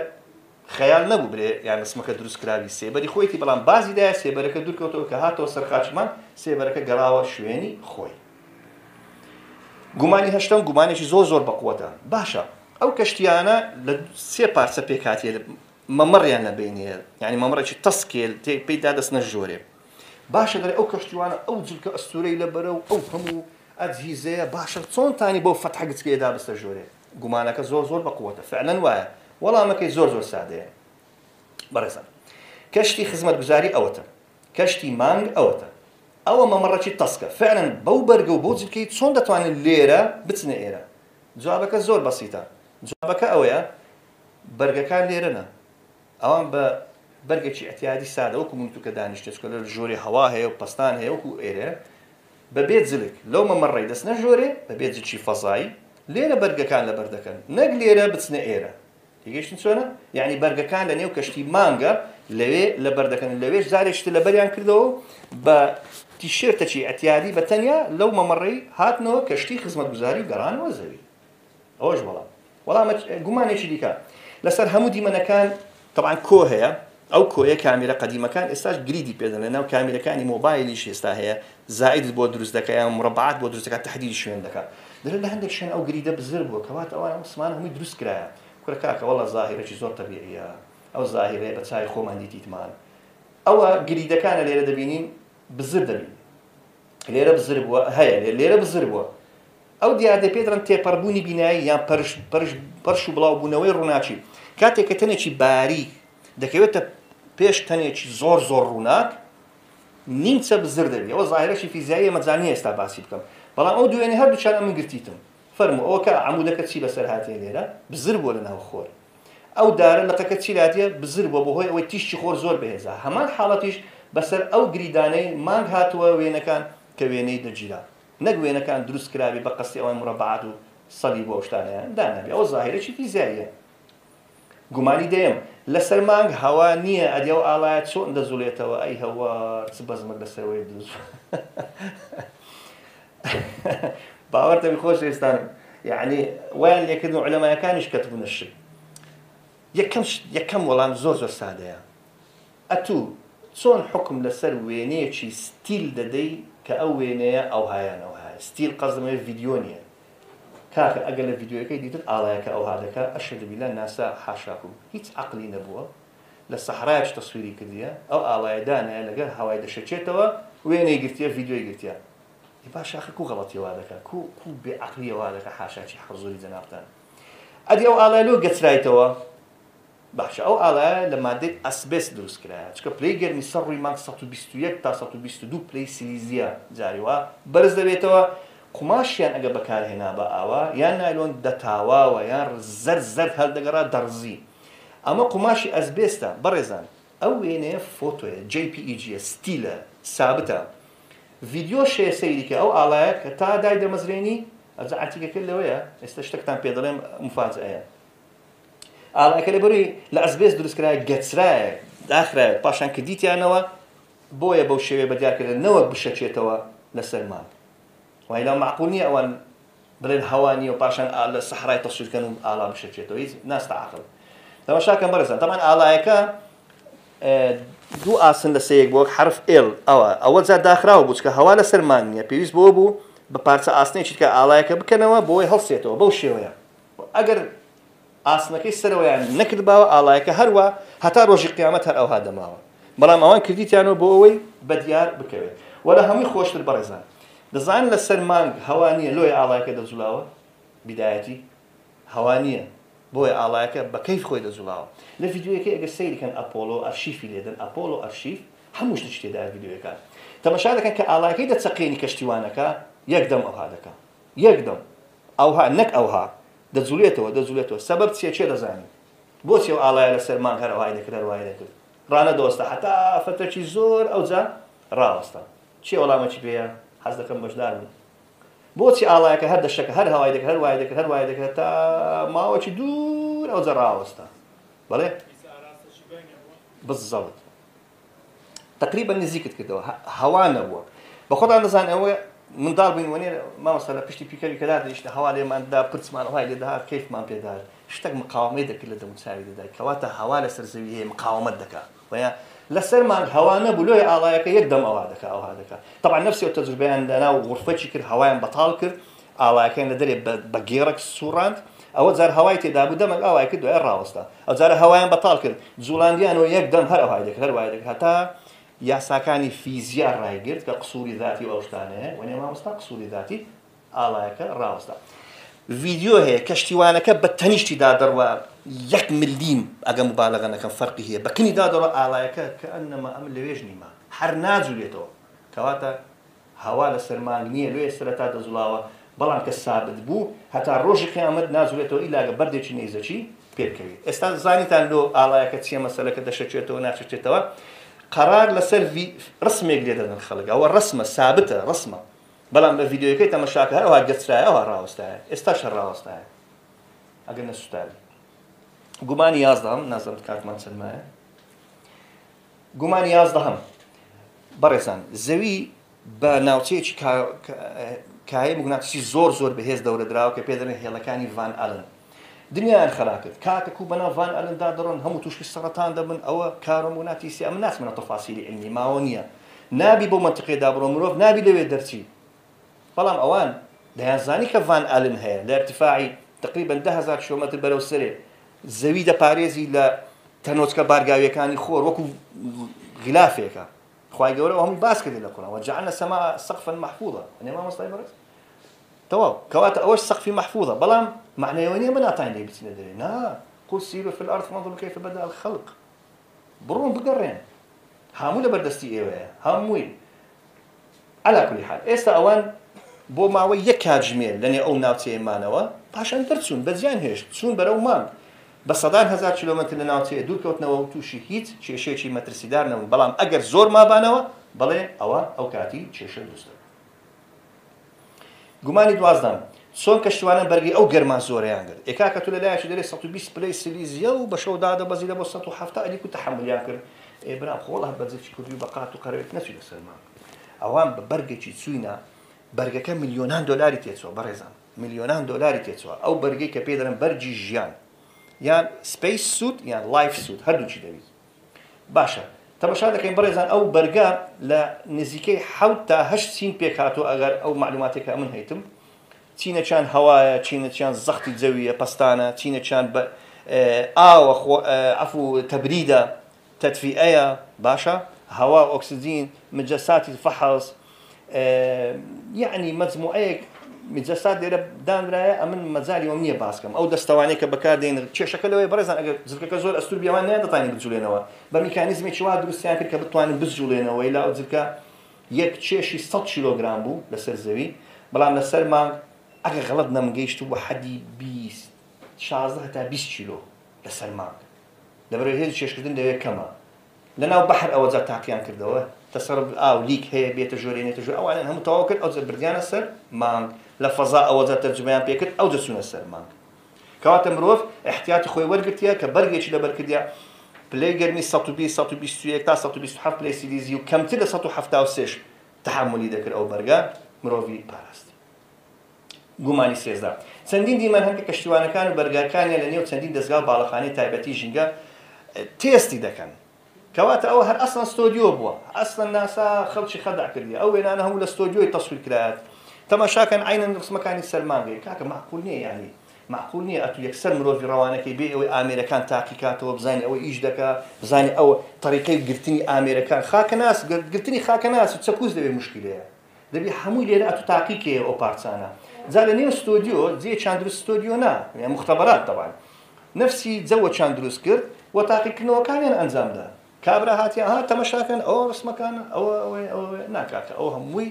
Speaker 1: خەیال نەبوو برێ یان رسمەکە دروست کراوی سێبەری خۆیتی بەڵام بازی دایە سێبەرەکە دوورکەوتەوە کە هاتەوە سەر خاچی مانگ سێبەرەکە گەڕاوە شوێنی خۆی. گومانی هەشتەم گومانێکی زۆر زۆر بەقوەتە باشە ئەو کەشتیانە لە سێ پارچە پێکهاتیە مەمەڕیان لە بینێ یعنی مەمەڕێکی تەسکێل پێیدا دەستنە ژۆرێ باشە دەڵێ ئەو کەشتیوانە ئەو جلکە ئەستورەی لەبەرە و ئەو هەموو ئەجهیزەیە باشە چۆن تانی بەو فەتحە گچکەیەدا بستە ژۆرێ گومانەکە زۆر زۆر بەقوەتە فعلەن وایە وەڵامەکەی زۆر زۆر سادەیە بەڕێزان کەشتی خزمەتگوزاری ئەوەتە کەشتی مانگ ئەوەتە ئەوە مەمەڕەکی تەسکە فعلەن بەو بەرگە و بەو جلکەی چۆن دەتوانن لێرە بچنە ئێرە جوابەکە زۆر بەسیتە جوابەکە ئەوەیە بەرگەکان لێرەنە ئەوان بە بەرگێکی ئەتیادی سادە وەکو من تو کە دانیشتێ چکە لە ژۆرێ هەوا هەیە و پەستان هەیە وەکو ئێرە بەبێ جلک لەو مەمەڕەی دەچنە ژۆرێ بەبێ جلکی فەزایی لێرە بەرگەکان لەبەر دەکەن نەک لێرە بچنە ئێرە. تێگەیشتن چۆنە؟ یعنی بەرگەکان لە نێو کەشتی مانگە لەوێ لەبەر دەکەن لەوێش جارێکی تر لەبەریان کردەوە بە تیشێرتەکی ئەتیادی بە تەنیا لەو مەمەڕەی هاتنەوە کەشتی خزمەتگوزاری و گەڕانەوە زەوی. ئەوەش وەڵام. وەڵامە گومانێکی دیکە لەسەر هەموو دیمەنەکان تەبعەن کۆ هەیە ئەو کۆیە کامیرە قەدیمەکان ئێستاش grid ی پێ دەڵێن ناو کامیرەکانی مۆبایلیش ئێستا هەیە زائدت بۆ دروست دەکا یان مربعات بۆ دروست دەکات تەحدیدی شوێن دەکات دەڵێن لە هەندێک شوێن ئەو grid ە بزر بووە کەواتە ئەوان ئەم سمانە هەمووی دروست کرایە کورە کاکە وەڵا زاهیرەکی زۆر تەبیعیە ئەو زاهیرەیە بە چاوی خۆمان دیتیتمان ئەوە grid ەکانە لێرە دەبینین بزر دەبین لێرە بزر بووە هەیە لێرە بزر بووە ئەو دیاردەی پێ دەڵێن تێپەڕبوونی بینایی یان پەرش پەرش پەرش و بڵاوبوونەوەی ڕووناکی کاتێک کە تەنێکی باریک دەکەوێتە پێش تەنێکی زۆر زۆر ڕووناک نیمچە بزر دەبی ئەوە زاهرەشی فیزیاییە مەجال نییە ئێستا باسی بکەم بەڵام ئەو دوێنێ هەردووکیان ئەمن گرتیتم فەرموو ئەوە کە عەمودەکە چی بەسەر هاتیە لێرە بزر بووە لە ناو خۆر ئەو دارە لقەکە چی لاتیە بزر بووە بەهۆی ئەوەی تیشکی خۆر زۆر بەهێزە هەمان حاڵەتیش بەسەر ئەو grid انەی مانگ هاتووە وێنەکان کە وێنەی دەگیرا نەک وێنەکان دروست کرابێ بە قەستی ئەوان مربعات و سەلیب و ئەو شتانەیان دانابێ ئەوە زاهیرەکی فیزیاییە گومانی دەیەم لەسەر مانگ هەوا نییە ئەدی ئەو ئاڵایە چۆن دەجوڵێتەوە ئەی هەوار چ بەزمەک لەسەرەوەی دروست باوەڕتەبی خۆشەویستانم یعنی وایان لێکردن و عولەمایەکانیش کەتبوونە شک یەکەم یەکەم وەڵام زۆر زۆر سادەیە ئەتوو چۆن حوکم لەسەر وێنەیەکی still دەدەی کە ئەو وێنەیە ئەوها یان ئەوهایە still قەزم ئەوێ ڤیدیۆ نیە کاکە ئەگەر لە ڤیدیۆیەکەی دیتت ئاڵایەکە ئەوها دەکا ئەشهد باللە ناسا حاشاکم هیچ عەقلی نەبووە لە سەحرایەکی تەسویری کردیە ئەو ئاڵایە دانایە لەگەر هەوای دەشەکێتەوە وێنەی گرتیە ڤیدیۆی گرتیە ئەی باشە ئاخر کو غەڵەتی وا دەکا کو کو بێ عەقلیە وا دەکا حاشاکی حزوری جەنابتان ئەدی ئەو ئاڵایە لۆ گەچرایتەوە باشە ئەو ئاڵایە لە مادەی ئەسبێست دروست کرایە چونکە پلەی گەرمی سەر ڕووی مانگ 121 تا 122 پلەی سلیزیە جاری وا بەرز دەبێتەوە قوماشیان ئەگە بەکار هێنابا ئاوا یان نایلۆن دەتاواوە یان زەرد زەرد هەڵدەگەڕا دەڕزی ئەمە قوماشی ئەسبێستە بەڕێزان ئەو وێنەیە فۆتۆیە JPEG یە still ە سابتە ڤیدیۆش هەیە سەیری کە ئەو ئاڵایە کە تا دایدەمەزرێنی ئەجا عەتیکەکە لەوەیە ئێستا شتەکتان پێ دەڵێم مفاجئەیە ئاڵاکە لەبەرەی لە ئەسبێست دروستکرایە گەچرایە داخرایە پاشان کردیتیانەوە بۆیە بەو شێوەیە بەدیار کردن نەوەک بشەکێتەوە لەسەر مانگ وایلا معقول نییە ئەوان بڵێن هەوا نییە و پاشان لە سەحرای تەسویرکەن و ئاڵا بشەکێتەوە هیچ ناستە عقل تەماشاکەن بەڕێزان تەمان ئاڵایەکە دوو ئاسن لە سەیەک بۆ حرف L ئەوە ئەوە جا داخراوە بوو چکە هەوا لەسەر مانگ نییە پێویست بۆ بوو بە پارچە ئاسنێکی کە ئاڵایەکە بکەنەوە بۆی هەڵسێتەوە بەو شێوەیە ئەگەر ئاسنەکەی سەرەوەیان نەکردباوە ئاڵایەکە هەروا هەتا ڕۆژی قیامەت هەر ئەوها دەماوە بەڵام ئەوان کردیتیانەوە بۆ ئەوەی بەدیار بکەوێت وە لە هەمووی خۆشتر بەڕێزان دەزان لەسەر مانگ هەوا نییە لۆیە ئاڵایەکە دەجوڵاوە بیدایەتی هەوا نییە بۆیە ئاڵایەکە بە کەیف خۆی دەجوڵاوە لە ڤیدیۆیەکەی ئەگەر سەیری کەن ئەپۆلۆ ئەرشیفی لێدەن ئەپۆلۆ ئەرشیف هەموو شتێکی تێدایە ڤیدیۆیەکان تەمەشا دەکەن کە ئاڵایەکەی دەچەقێنی کەشتیوانەکە یەک دەم ئەوها دەکا یەک دەم ئەوها نەک ئەوها دەجوڵێتەوە دەجوڵێتەوە سەبەب چیە کێ دەزانی بۆچی ئەو ئاڵایە لەسەر مانگ هەر ئەوهای دەکرد هەر وای دەکرد ڕانەدەوەستا هەتا فەترەکی زۆر ئەوجا ڕاوەستا کێ وەڵامەکی پێیە حەز دەکەم بەشدار بن بۆچی ئاڵایەکە هەر دەشەکە هەر هەوای دەکرد هەر وای دەکرد هەر وای دەکرد تا ماوەکی دوور ئەوجا ڕاوەستا بەڵێ بالضبط تقریبا نزیکت کردەوە هەوا نەبووە بەخۆتان دەزان ئەوە منداڵ بووین وەنێ مامۆستا لە پشتی پیکەری کە دادەنیشتە هەوا لێمان دا پرچمان وای لێ دەهات کەیفمان پێ دەهات شتێک مقاومەی دەکرد لە دەموچاوی دەدا کەواتە هەوا لەسەر زەوی هەیە مقاومەت دەکا وەیا لەسەر مانگ هەوا نەبوو لۆیە ئاڵایەکە یەک دەم ئەوها دەکا ئەوها دەکا تەبعەن نەفسی ئەو تەجروبەیان لەناو غورفەکی کرد هەوایان بەتاڵ کرد ئاڵایەکەیان لە دەرێ بە گێڕک سوڕاند ئەوە جار هەوای تێدا بوو دەمەک ئاوای کرد دوای ڕاوەستا ئەو جارە هەوایان بەتاڵ کرد جوڵاندیانەوە یەک دەم هەر ئەوهای دەکرد هەر وای دەکرد هەتا یاساکانی فیزیا ڕایگرت کە قسوری ذاتی و ئەو شتانەیە وەنێ مامۆستا قسوری ذاتی ئاڵایەکە ڕاوەستا ڤیدیۆ هەیە کەشتیوانەکە بە تەنیشتی دادەڕوا یەک ملیم ئەگە مبالغە نەکەم فەرقی هەیە بە کنی دادەڕوا ئاڵایەکە کە ئەنەما ئەم لەوێش نیمە هەر ناجولێتەوە کەواتە هەوا لەسەر مانگ نییە لۆیە سەرەتا دەجوڵاوە بەڵام کە سابت بوو هەتا ڕۆژی قیامەت ناجوڵێتەوە ئیلا گە بەردێکی نەیزەکی پێ بکەوێ ئێستا زانیتان لۆ ئاڵایەکە چیە مەسەلەکە دەشەکێتەوە ناشەکێتەوە قەرار لەسەر ڕسمێک لێ دەدەن خەڵک ئەوە ڕسمە سابتە ڕسمە بەڵام لە ڤیدیۆیەکەی تەمەشاکە هەر ئەوها گەچرایە ئەوها ڕاوەستایە ئێستاش هەر ڕاوەستایە ئەگەر نەسوتابی. گومانی یازدەهەم، نازانم کاتمان چەند مایە. گومانی یازدەهەم، بەڕێزان زەوی بە ناوچەیەکی کایەی موگناتیسی زۆر زۆر بەهێز دەورە دراوە کە پێ دەڵێن هێڵەکانی ڤان ئالن. دنیایان خەرا کرد کاکە کو بەناو ڤان ئالندا دەڕۆن هەموو تووشی سەڕەتان دەبن ئەوە کارۆموگناتیسیە ئەمن ناچمە ناو تەفاسیلی عیلمی ماوە نییە نابی بەو مەنتیقەیەدا بڕۆن مرۆڤ نابی لەوێ دەرچی بەڵام ئەوان دەیانزانی کە ڤان ئالن هەیە لە ارتفاعی تقریبا 10000 کیلۆمەتر بەرەو سەرێ زەوی دەپارێزی لە تەنۆچکە بارگاویەکانی خۆر وەکو غلافێکە خوای گەورە هەمووی باس کردی لە قورئان وجعلنا السماء سقفا محفوظا ئەنێ مامۆستای بەڕێز تەواو کەواتە ئەوەش سەقفی مەحفوظە بەڵام معنای ئەوە نییە بناتانین لێی بچینە دەرێ نا قل سیروا فی الارض فانظروا کیف بدا الخلق بڕۆن بگەڕێن هەموو لەبەر دەستی ئێوەیە هەمووی علا كل حال ئێستا ئەوان بۆ ماوەی یەک کاتژمێر لەنێ ئەو ناوچەیە مانەوە پاشان دەرچوون بەجیان هێشت چوون بەرەو مانگ بە سەدان هەزار کیلۆمەتر لە ناوچەیە دوور کەوتنەوە و تووشی هیچ کێشەیەکی مەترسیدار نەبوون بەڵام ئەگەر زۆر مابانەوە بەڵێ ئەوە ئەو کاتی کێشە دروست دەبوو. گومانی دوازدەم، چۆن کەشتیوانان بەرگەی ئەو گەرما زۆرەیان گرت؟ ئێ کاکە تۆ لە لایەکی دەرێ 120 پلەی سلیزیە و بە شەو دادەبەزی لە بۆ 170 ئەدی کو تەحەمولیان کرد؟ ئێ برام خۆ وەڵا بە جلکی کوردی و بە قات و قەرەوێت نەچووینە سەر مانگ. ئەوان بە بەرگێکی چووینە، بەرگەکە ملیۆنان دۆلاری تێچووە بەڕێزان، ملیۆنان دۆلاری تێچووە. ئەو بەرگەی کە پێی دەڵێن بەرگی ژیان یان space suit یان life suit هەردووکی دەبیت. باشە تەمەشا دەکەین بەڕێزان ئەو بەرگە لە نزیکەی حەوت تا هەشت چین پێکهاتووە ئەگەر ئەو مەعلوماتێک کە ئەمن هەیتم چینەکیان هەوایە چینەکیان زەختی جەویە پەستانە چینەکیان بە ئاوە خۆ عەفو تەبریدە تەدفیئەیە باشە هەوا ئۆکسجین مجەساتی فەحص یەعنی مەجموعەیەک مجەسات لێرە دانرایە ئەمن مەجالی ئەوم نییە باس کەم ئەو دەستەوانەی کە بەکاردێن کێشەکە لەوەیە بەڕێزان ئەگەر جلکەکە زۆر ئەستور بی ئەوان نەیاندەتوانی بجوڵێنەوە بە میکانیزمێکی وا دروستیان کرد کە بتوانن بجوڵێنەوە ئیلا ئەو جلکە یەک کێشی 100 کیلۆگرام بوو لەسەر زەوی بەڵام لەسەر مانگ ئەگەر غەڵەت نەم گەیشتبوو بە حەدی 20 16 هەتا 20 کیلۆ لەسەر مانگ لەبەرئەوەی هێزی کێشکردن لەوێ کەمە لەناو بەحر ئەوەجا تاقیان کردەوە تەسەرب ئاو leak هەیە بێتە ژۆرێ نێتە ژۆر ئەوانیان هەموو تەواو کرد ئەوجا بردیانە سەر مانگ لە فەزا ئەوەجا تەرجومەیان پێ کرد ئەوجا چوونە سەر مانگ کەواتە مرۆڤ ئیحتیاتی خۆی وەرگرتیە کە بەرگێکی لەبەر کردیە پلەی گەرمی 120 121 تا 127 پلەی سیلیزی و کەمتر لە 173 تەحەمولی دەکرد ئەو بەرگە مرۆڤی پاراست. گومانی 13. چەندین دیمەن هەن کە کەشتیوانەکان و بەرگاکانیان لە نێو چەندین دەزگا و باڵەخانەی تایبەتی ژینگە تێستی دەکەن. کەواتە ئەوە هەر ئەسڵەن ستۆدیۆ بووە. ئەسڵەن ناسا خەڵکی خەدع کردیە. ئەو وێنانە هەموو لە ستۆدیۆی تەسویر کرایەت. تەماشاکەن عەینەن ڕسمەکانی سەر مانگەیە. کاکە مەعقول نییە یانی مەعقول نییە ئەتوو یەکسەر مرۆڤی ڕەوانەکەی بێ ئەوەی ئامێرەکان تاقی کاتەوە بزانی ئەوە ئیش دەکا بزانی ئەوە تەریقەی گرتنی ئامێرەکان خاکەناس گرتنی خاکەناس و چەکوز لەوێ موشکیلەیە. دەبی هەمووی لێرە ئەتو تاقی کەیەوە ئەو پارچانە جا لە نێو ستۆدیۆ جێیەکیان دروست ستۆدیۆ نا یان مختبرات طبعا نفسی جەوەکیان دروست کرد و تاقیکردنەوەکانیان ئەنجام دا کابرا هاتیان ها تەمەشاکەن ئەوە ڕسمەکانە ئەوە ئەوەیە ئەوە نا کاکە ئەوە هەمووی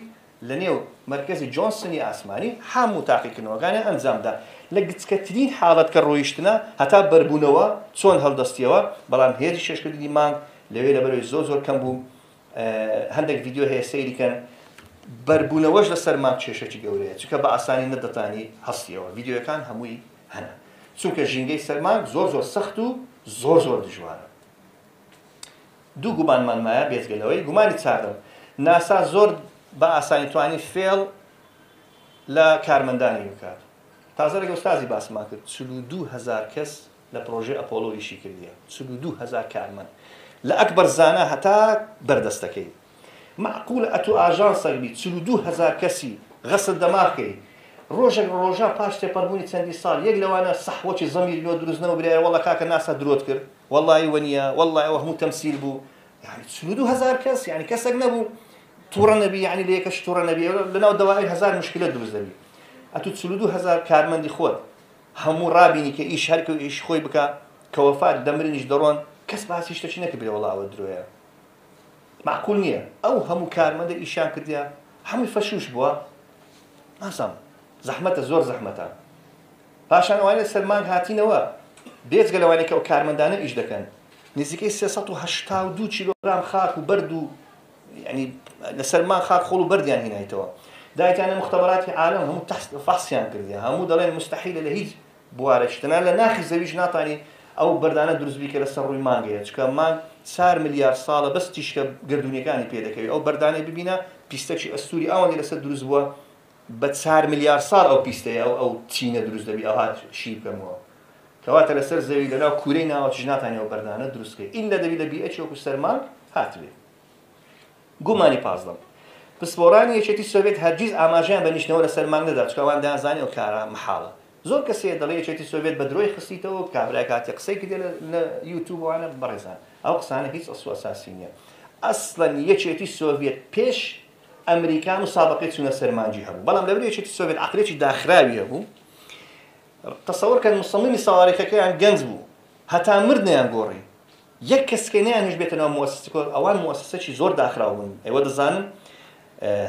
Speaker 1: لە نێو مەرکەزی جۆنسنی ئاسمانی هەموو تاقیکردنەوەکانیان ئەنجام دا لە گچکەترین حاڵەت کە ڕۆیشتنە هەتا بەربوونەوە چۆن هەڵدەستیەوە بەڵام هێزی کێشکردنی مانگ لەوێ لەبەرەوەی زۆر زۆر کەم بوو هەندێک ڤیدیۆ هەیە سەیری کەن بەربوونەوەش لەسەر مانگ کێشەکی گەورەیە چونکە بە ئاسانی نەدەتانی هەستیەوە ڤیدیۆیەکان هەمووی هەنە چونکە ژینگەی سەر مانگ زۆر زۆر سەخت و زۆر زۆر دژوارە دوو گومانمان مایە بێجگە لەوەی گومانی چاردەم ناسا زۆر بە ئاسانی توانی فێڵ لە کارمەندانی بکات تازە لەگەڵ ئوستازی باسمان کرد 42 هەزار کەس لە پرۆژەی ئەپۆڵۆ ئیشی کردیە 42 هەزار کارمەند لە ئەکبەر زانا هەتا بەردەستەکەی مەعقولە ئەتوو ئاژانسەک بی 42 هەزار کەسی غەسل دەماغ کەی ڕۆژەک لە ڕۆژان پاش تێپەڕبوونی چەندین ساڵ یەک لەوانە سەحوەکی زەمیر لۆ دروست نەبوو برایە وەڵا کاکە ناسا درۆت کرد وەڵایی وەنیە وەڵای ئەوە هەموو تەمسیل بوو یانی 42 هەزار کەس یانی کەسەک نەبوو توڕە نەبی یانی لە یەکەش توڕە نەبی لەناو دەوائیر هەزار مشکلە دروست دەبی ئەتوو 42 هەزار کارمەندی خۆت هەموو ڕابینی کە ئیش هەرکە ئیش خۆی بکا کە وەفات دەمرنیش دەڕۆن کەس باسی شتەکی نەکرد بلێ وەڵا ئەوە درۆیە مەعقول نییە ئەو هەموو کارمەندە ئیشیان کردیە هەمووی فەشوش بووە نازانم زەحمەتە زۆر زەحمەتە پاشان ئەوانەی لەسەر مانگ هاتینەوە بێجگە لەوانەی کە ئەو کارمەندانە ئیش دەکەن نزیکەی 382 کیلۆگرام خاک و بەرد و یعنی لەسەر مانگ خاک خۆڵ و بەردیان هینایتەوە دایتانە مختبراتی عالم هەموو فەحسیان کردیە هەموو دەڵێن مستحیلە لە هیچ بوارێک تەنانەت لە ناخی زەویش ناتانی ئەو بەردانە دروست بی کە لەسەر ڕووی مانگ هەیە، چونکە مانگ چار ملیار ساڵە بەس تیشکە گەردوونیەکانی پێ دەکەوێ، ئەو بەردانەی ببینە پیستەکی ئەستووری ئەوەندەی لەسەر دروست بووە بە چار ملیار ساڵ ئەو پیستەیە ئەو ئەو چینە دروست دەبی ئەوها شی بکەمەوە. کەواتە لەسەر زەوی لەناو کوورەی ناوەکیش ناتانی ئەو بەردانە دروست کەی ئیلا دەبی لە بیئەکی وەکو سەر مانگ هاتبێ. گومانی پازدەم، پسپۆڕانی یەکێتی سۆڤێت هەرگیز ئاماژەیان بە نیشتنەوە لەسەر مانگ نەدا چونکە ئەوان دەیانزانی ئەو کارە مەحاڵە. زۆر کەس هەیە دەڵێ یەکێتی سۆڤێت بە درۆی خستیتەوە و کابرایەک هاتیە قسەی کردیە لە یوتوب وانە بەڕێزان ئەو قسانە هیچ ئەسڵ و ئەساسی نیە. ئەسڵەن یەکێتی سۆڤێت پێش ئەمریکا مسابەقەی چوونە سەر مانگی هەبوو بەڵام لەبەر یەکێتی سۆڤێت عەقڵیەکی داخراوی هەبوو تەسەوەر کەن مصممی سەواریخەکەیان گەنج بوو هەتا مرد نەیان گۆڕی یەک کەس کە نەیانهێشت بێتە ناو موەسەسە کۆ ئەوان موەسەسەکی زۆر داخراو بوون ئێوە دەزانن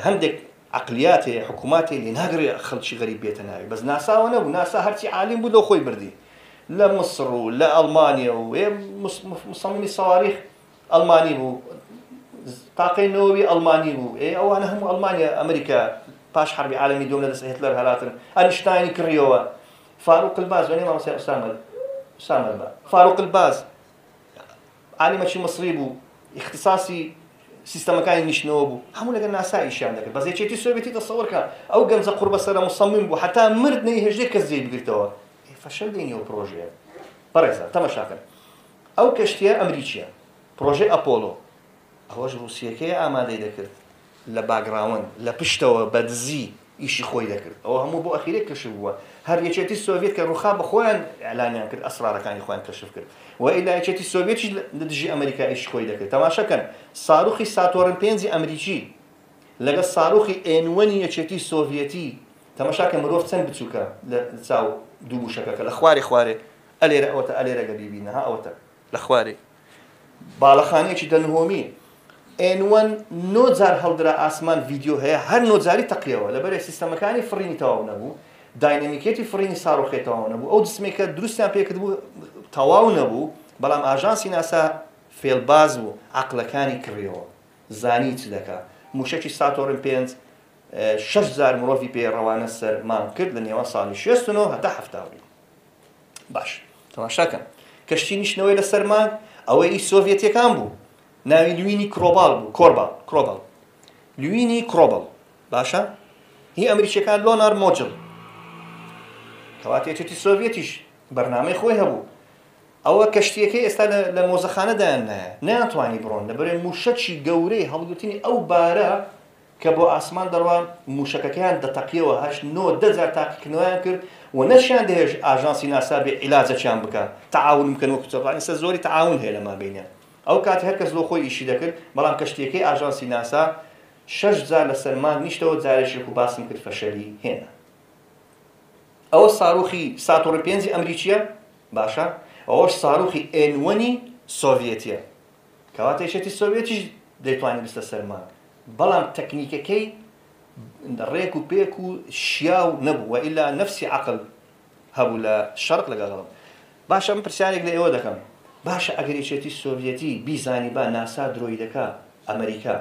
Speaker 1: هەندێک عەقلیات هەیە حکوومات هەیە لێ ناگرێ خەڵکی غەریب بێتە ناوی بەس ناساوە نەبوو ناسا هەرچی عالیم بوو لەو خۆی بردی لە مصر و لە ئەڵمانیا و مصممی سەواریخ ئەڵمانی بوو تاقەی نەوەوی ئەڵمانی بوو ئێ ئەوانە هەموو ئەڵمانیا ئەمریکا پاش حربی عالەمی دووەم لە دەست هێتلەر هەلاتن ئەنشتاینی کڕیەوە فاروق الباز وەنیە مامۆستای ئوسامە ئوسامە البا فاروق الباز عالمەکی مصری بوو اختصاصی سیستەمەکانی نیشتنەوە بوو هەموو لەگەر ناسا ئیشیان دەکرد بەس یەکێتی سۆڤێتی تەسەوەر کە ئەو گەنجە قوڕبەسەرە مصمم بوو حتا مرد نەیهێشت یەک کەس جێی بگرتەوە فەشەل دێنی ئەو پرۆژەیە بەڕێزان تەمەشاکەن ئەو کەشتیە ئەمریکیە پرۆژەی ئەپۆلۆ ئەوەش ڕوسیەکەی ئامادەی دەکرد لە background لە پشتەوە بە دزی ئیشی خۆی دەکرد ئەوە هەموو بۆ ئەخیرێک کەشف بووە هەر یەکێتی سۆڤێت کە ڕوخا بە خۆیان ئیعلانیان کرد ئەسرارەکانی خۆیان کەشف کرد و ئیلا یەکێتی سۆڤێتیش لە دژی ئەمریکا ئیشی خۆی دەکرد تەماشا کەن ساروخی ساتۆرن پێنجی ئەمریکی لەگەڵ ساروخی N one ی یەکێتی سۆڤیەتی تەماشا کە مرۆڤ چەند بچووکە لە چاو دوو موشەکەکە لە خوارێ خوارێ ئەلێرە ئەوەتە ئەلێرە گە بیبینە ها ئەوەتە لە خوارێ باڵەخانەیەکی دە نهۆمی N one نۆ جار هەڵدرا ئاسمان ڤیدیۆ هەیە هەر نۆ جاری تەقیەوە لەبەرێ سیستەمەکانی فڕینی تەواو نەبوو داینەمیکێتی فڕینی ساڕۆخێ تەواو نەبوو ئەو جسمێک کە دروستیان پێکردبوو تەواو نەبوو بەڵام ئاژانسی ناسا فێڵباز بوو عەقڵەکانی کڕیەوە زانی چ دەکا موشەکی ساتۆرن پێنج شەش جار مرۆڤی پێ ڕەوانە سەر مانگ کرد لە نێوان ساڵی 69 هەتا 72. باش تەماشاکەن کەشتی نیشتنەوەی لەسەر مانگ ئەوەی ئی سۆڤێتیەکان بوو ناوی لوینی کرۆباڵ بوو کۆرباڵ کرۆباڵ لوینی کرۆبڵ باشە هی ئەمریکیەکان Lunar Module کەواتە یەکێتی سۆڤێتیش بەرنامەی خۆی هەبوو ئەوە کەشتیەکەی ئێستا لە مۆزەخانە دایان نایە نەیانتوانی بڕۆن لەبەرێ موشەکی گەورەی هەڵگرتنی ئەو بارە کە بۆ ئاسمان دەڕوا موشەکەکەیان دەتەقیەوە هەشت نۆ دە جار تاقیکردنەوەیان کرد و نەشیان دەهێشت ئاژانسی ناسا بێ عیلاجەکیان بکا تەعاون بکەن وەکو چەپڵان ئێستا زۆری تەعاون هەیە لە مابەینیان ئەو کات هەر کەس لۆ خۆی ئیشی دەکرد بەڵام کەشتیەکەی ئاژانسی ناسا شەش جار لەسەر مانگ نیشتەوە جارێکی وەکو باسم کرد فەشەلی هێنا ئەوە ساروخی ساتۆڕی پێنجی ئەمریکیە باشە ئەوەش ساروخی N one ی سۆڤیەتیە کەواتە یەکێتی سۆڤیەتیش دەیتوانی بچتە سەر مانگ بەڵام تەکنیکەکەی ڕێک و پێک و شیاو نەبوو وئیلا نەفسی عەقل هەبوو لە شەرق لەگەڵ غەرب. باشە من پرسیارێک لە ئێوە دەکەم باشە ئەگەر یەکێتی سۆڤیەتی بیزانیبا ناسا درۆی دەکا ئەمریکا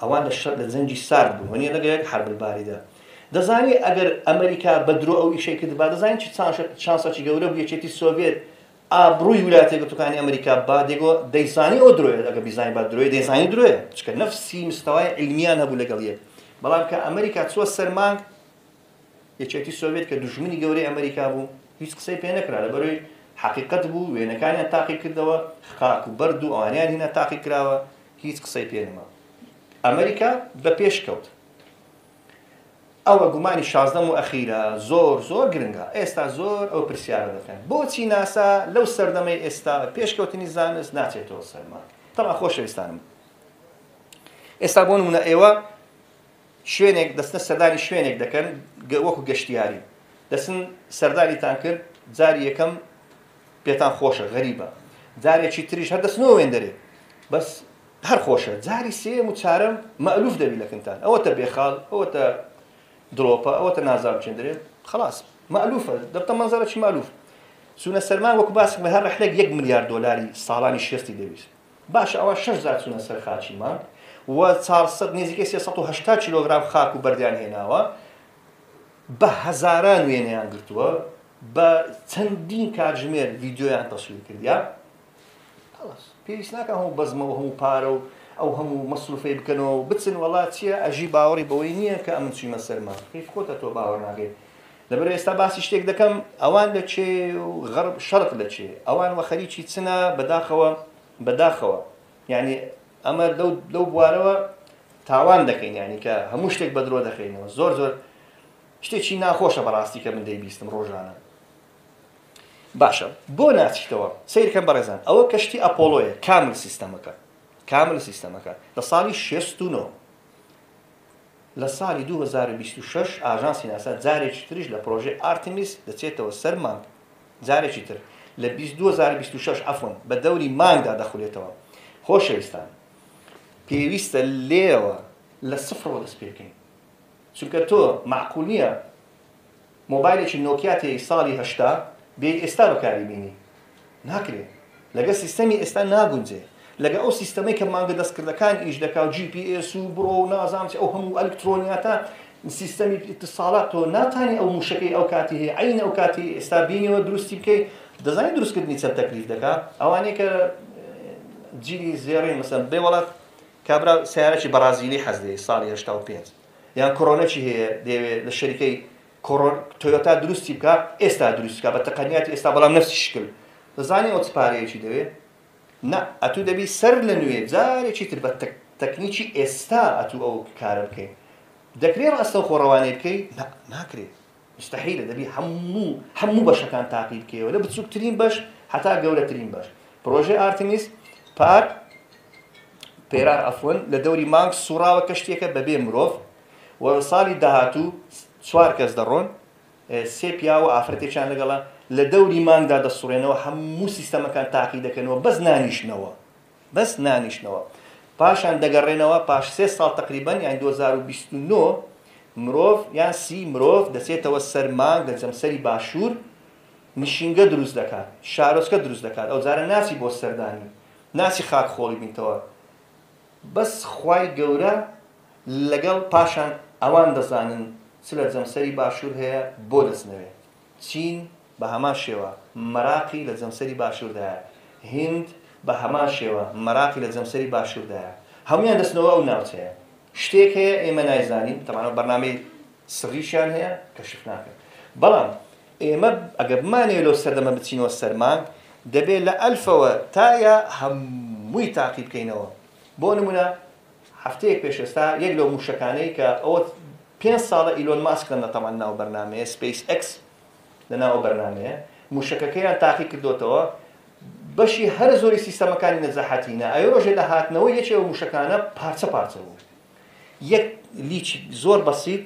Speaker 1: ئەوان لە شەر لە جەنگی سارد بوون وەنیە لەگە یەک حرب الباردە دەزانی ئەگەر ئەمریکا بە درۆ ئەو ئیشەی کردبا دەزانی چ چانسەکی گەورە بوو یەکێتی سۆڤیەت ئابڕووی ویلایەتە یەکگرتووەکانی ئەمریکا با دێگۆ دەیزانی ئەوە درۆیە ئەگەر بیزانیبا درۆیە دەیزانی درۆیە چونکە نەفسی مستەوای عیلمیان هەبوو لەگەڵ یەک بەڵام کە ئەمریکا چووە سەر مانگ یەکێتی سۆڤێت کە دوژمنی گەورەی ئەمریکا بوو هیچ قسەی پێ نەکرا لەبەرەوەی حەقیقەت بوو وێنەکانیان تاقی کردەوە خاک و بەرد و ئەوانیان هینا تاقی کراوە هیچ قسەی پێ نەما ئەمریکا بە پێش کەوت ئەوە گومانی شازدەم و ئەخیرە زۆر زۆر گرنگە ئێستا زۆر ئەو پرسیارە دەکەن بۆچی ناسا لەو سەردەمەی ئێستا پێشکەوتنی زانست ناچێتەوە سەر مانگ تەبعەن خۆشەویستانم ئێستا بۆ نمونە ئێوە شوێنێک دەستنە سەردانی شوێنێک دەکەن وەکو گەشتیاری دەچن سەردانیتان کرد جاری یەکەم پێتان خۆشە غەریبە جارێکی تریش هەر دەچنەوە وێندەرێ بەس هەر خۆشە جاری سێیەم و چارەم مەئلوف دەبی لە کنتان ئەوەتە بێخاڵ ئەوەتە دڵۆپە ئەوەتە نازانم چێن دەرێ خلاص مەئلوفە دەبتە مەنزەرەکی مەئلوف چوونە سەرمان وەکو باسم هەر ڕەحلێک یەک ملیار دۆلاری ساڵانی شێستی دەویست باشە ئەوان شەش جار چوونە سەر خاکی مانگ و 400 نزیکەی 380 کیلۆگرام خاک و بەردیان هێناوە بە هەزاران وێنەیان گرتووە. بە چەندین کاتژمێر ڤیدیۆیان تەسویر کردیا. خەڵاس پێویست ناکا هەموو بەزمە و هەموو پارە و ئەو هەموو مەسروفەی بکەنەوە و بچن وەڵا چییە ئەژی باوەڕی بەوەی نییە کە ئەمن چوویمە سەر مانگ کەیف خۆتە تۆ باوەڕ ناکەی لەبەر ئێستا باسی شتێک دەکەم ئەوان لە چێ و غەرب شەرق لە چێ ئەوان وە خەریکی چنە بەداخەوە بەداخەوە یعنی ئەمە لەو لەو بوارەوە تاوان دەکەین یعنی کە هەموو شتێک بە درۆ دەخەینەوە زۆر زۆر شتێکی ناخۆشە بەڕاستی کە من دەیبیستم ڕۆژانە باشە بۆ ناچیتەوە سەیرکەن بەڕێزان ئەوە کەشتی ئەپۆڵۆیە کامل سیستەمەکە کامل سیستەمەکە لە ساڵی 69 لە ساڵی 2026 ئاژانسی ناسا جارێکی تریش لە پرۆژەی ئارتمیس دەچێتەوە سەر مانگ جارێکی تر لە 2026 عەفوەن بە دەوری مانگدا دەخولێتەوە خۆشەویستان پێویستە لێرەوە لە سفرەوە دەست پێ بکەین چونکە تۆ مەعقول نییە مۆبایلێکی نۆکیا تێی ساڵی 80 بێی ئێستا بەکاری بینی ناکرێ لەگە سیستەمی ئێستا ناگونجێ لەگە ئەو سیستەمەی کە مانگە دەستکردەکان ئیش دەکا و جی پی ئێس و بڕۆ و نازانم چی ئەو هەموو ئەلکترۆنیاتە سیستەمی ئیتساڵات تۆ ناتانی ئەو موشەکەی ئەو کاتی هەیە عەین ئەو کاتی ئێستا بینیەوە دروستی بکەی دەزانی دروستکردنی چەند تەکلیف دەکا ئەوانەی کە جیلی زێڕین مەسەن بێ وڵات کابرا سیارەکی بەڕازیلی حەز دەیە ساڵی 85 یان کۆرۆنەکی هەیە دەیەوێت لە شەریکەی کۆرۆن تۆیۆتا دروستی بکا ئێستا دروست بکا بە تەقەنیاتی ئێستا بەڵام نەفسی شکل دەزانی ئەو چ پارەیەکی دەوێ نا ئەتوو دەبی سەر لە نوێ جارێکی تر بە تەکنیکی ئێستا ئەتوو ئەو کارە بکەی دەکرێ ڕاستەوخۆ ڕەوانەی بکەی نا ناکرێ مستحیلە دەبی هەموو هەموو بەشەکان تاقی بکەیەوە لە بچووکترین بەش هەتا گەورەترین بەش پرۆژەی ئارتمیس پار پێرار عەفوەن لە دەوری مانگ سوڕاوە کەشتیەکە بەبێ مرۆڤ و ساڵی داهاتوو چوار کەس دەڕۆن سێ پیاو و ئافرەتێکیان لەگەڵە لە دەوری مانگدا دەسوڕێنەوە هەموو سیستەمەکان تاقی دەکەنەوە بەس نانیشنەوە بەس نانیشنەوە پاشان دەگەڕێنەوە پاش سێ ساڵ تقریبا یان 2029 مرۆڤ یان سی مرۆڤ دەچێتەوە سەر مانگ لە جەمسەری باشوور نشینگە دروست دەکات شارۆچکە دروست دەکات ئەو جارە ناچی بۆ سەردانی ناچی خاک خۆڵی بینتەوە بەس خوای گەورە لەگەڵ پاشان ئەوان دەزانن چ لە جەمسەری باشور هەیە بۆ دەچنەوێ چین بە هەمان شێوە مەراقی لە جەمسەری باشوردایە هیند بە هەمان شێوە مەراقی لە جەمسەری باشوردایە هەمویان دەچنەوە ئەو ناوچەیە شتێک هەیە ئێمە نایزانین تەبعەن بەرنامەی سڕیشیان هەیە کەشف ناکەن بەڵام ئێمە ئەگەر بمانەوێت لەو سەردەمە بچینەوە سەر مانگ، دەبێت لە ئەلفەوە تا یا هەمووی تاقی بکەینەوە. بۆ نموونە هەفتەیەک پێش ئێستا یەک لەو مووشەکانەی کە ئەوە پێنج ساڵە ئیلۆن ماسک لە تەبعەن ناو بەرنامەیە سپەیس ئێکس لە ناو ئەو بەرنامەیە مووشەکەکەیان تاقی کردۆتەوە بەشی هەرە زۆری سیستەمەکانی نەجاحەتی نا ئەوێ ڕۆژێ لە هاتنەوەی یەکێ ئەو مووشەکانە پارچە پارچە بوو یەک leak زۆر بەسیت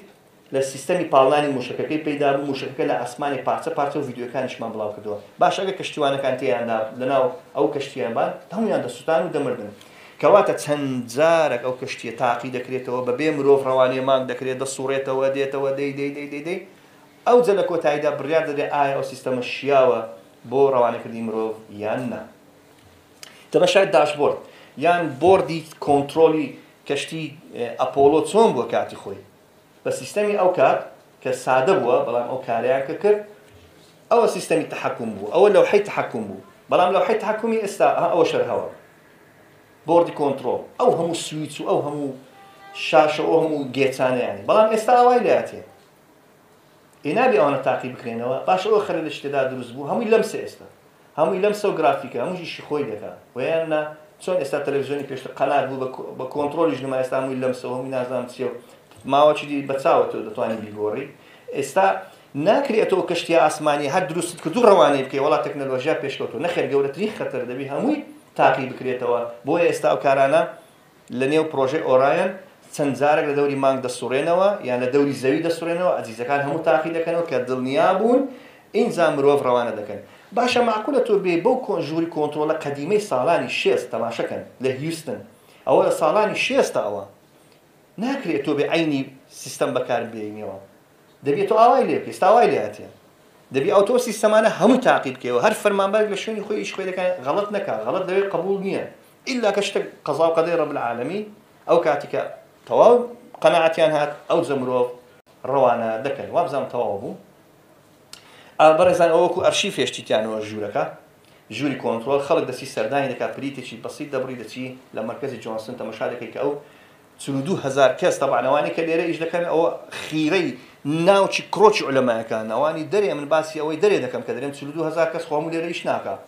Speaker 1: لە سیستەمی پاڵنانی موشەکەکەی پەیدا بوو، موشەکەکە لە ئاسمانی پارچە پارچە و ڤیدیۆکانیشمان بڵاو کردەوە. باشە ئەگەر کەشتیوانەکان تێیاندا لەناو ئەو کەشتییە بان، هەموویان دەسوتان و دەمردن. کەواتە چەند جارەک ئەو کەشتییە تاقی دەکرێتەوە، بە بێ مرۆڤ ڕەوانەی مانگ دەکرێت، دەسوڕێتەوە، دێتەوە، دەی دەی دەی دەی دەی، ئەوجە لە کۆتاییدا بڕیار دەدرێت ئایا ئەو سیستەمە شیاوە بۆ ڕەوانەکردنی مرۆڤ یان نا. تەماشای dashboard یان بۆردی کۆنترۆڵی کەشتی ئەپۆڵۆ چۆن بووە کاتی خۆی؟ بە سیستەمی ئەو کات کە سادە بووە بەڵام ئەو کارەیان کە کرد ئەوە سیستەمی تەحەکوم بوو ئەوە لەوحەی تەحەکوم بوو بەڵام لەوحەی تەحەکومی ئێستا ئەها ئەوە شەرهەوە بۆردی کۆنتڕۆڵ ئەو هەموو سویچ و ئەو هەموو شاشە ئەو هەموو گێچانەیانی بەڵام ئێستا ئاوای لاتێ ئێ نابێ ئەوانە تاقی بکرێنەوە باش ئەوە خەلە لە شتێدا دروست بوو هەمووی لەمسە ئێستا هەمووی لەمسە و گرافیکە هەمووش ئیشی خۆی دەکا وەیان نا چۆن ئێستا تەلەفزیۆنی پێشتر قەنات بوو بە کۆنتڕۆلیش نما ئێستا هەمووی لەمسە و هەمووی نازانم چیە و ماوە چی دی بە چاوە تۆ دەتوانی بیگۆڕی ئێستا ناکرێت تۆ کەشتیە ئاسمانی هەر دروستت کرد و ڕەوانەی بکەی وەڵا تەکنەلۆژیا پێشکەوتووە نەخێر گەورەترین خەتەر دەبی هەمووی تاقی بکرێتەوە بۆیە ئێستا ئەو کارانە لە نێو پڕۆژەی ئۆرایەن چەند جارێک لە دەوری مانگ دەسوڕێنەوە یان لە دەوری زەوی دەسوڕێنەوە، ئەجیزەکان هەموو تاقی دەکەنەوە کە دڵنیا بوون ئینجا مرۆڤ ڕەوانە دەکەن. باشە مەعقولە تۆ بێی بەو ژووری کۆنتڕۆڵە قەدیمەی ساڵانی شێست تەماشە کەن لە هیوستن ئەوە لە ساڵانی شێستە ئەوە ناکرێ تۆ بێ عەینی سیستەم بەکار بێنیەوە دەبێ تۆ ئاوای لێ بکەی ئێستا ئاوای لێ هاتیە دەبی ئەو تۆ سیستەمانە هەمووی تاقی بکەیەوە هەر فەرمانبەرێک لە شوێنی خۆی ئیش خۆی دەکات غەڵەت نەکا غەڵەت لەوێ قبوڵ نییە ئیلا کە شتێک قەزا و قەدەری رب العالمین ئەو کاتی کە تەواو قەناعەتیان هات ئەوجە مرۆڤ ڕەوانە دەکەن وابزانم تەواو بوو. بەڕێزان ئەوە وەکو ئەرشیف هێشتیتیانەوە ژوورەکە ژووری کۆنترۆڵ خەڵک دەچی سەردانی دەکات پلیتێکی بەسیت دەبڕی دەچی لە مەرکەزی جۆنسن تەمەشا دەکەی کە ئەو 42 هەزار کەس تەبعەن ئەوانەی کە لێرە ئیش دەکەن ئەوە خیرەی ناوچی کرۆکی عولەمایەکان ئەوانی دەرێ من باسی ئەوەی دەرێ دەکەم کە دەرێم 42 هەزار کەس خۆ هەموو لێرە ئیش ناکا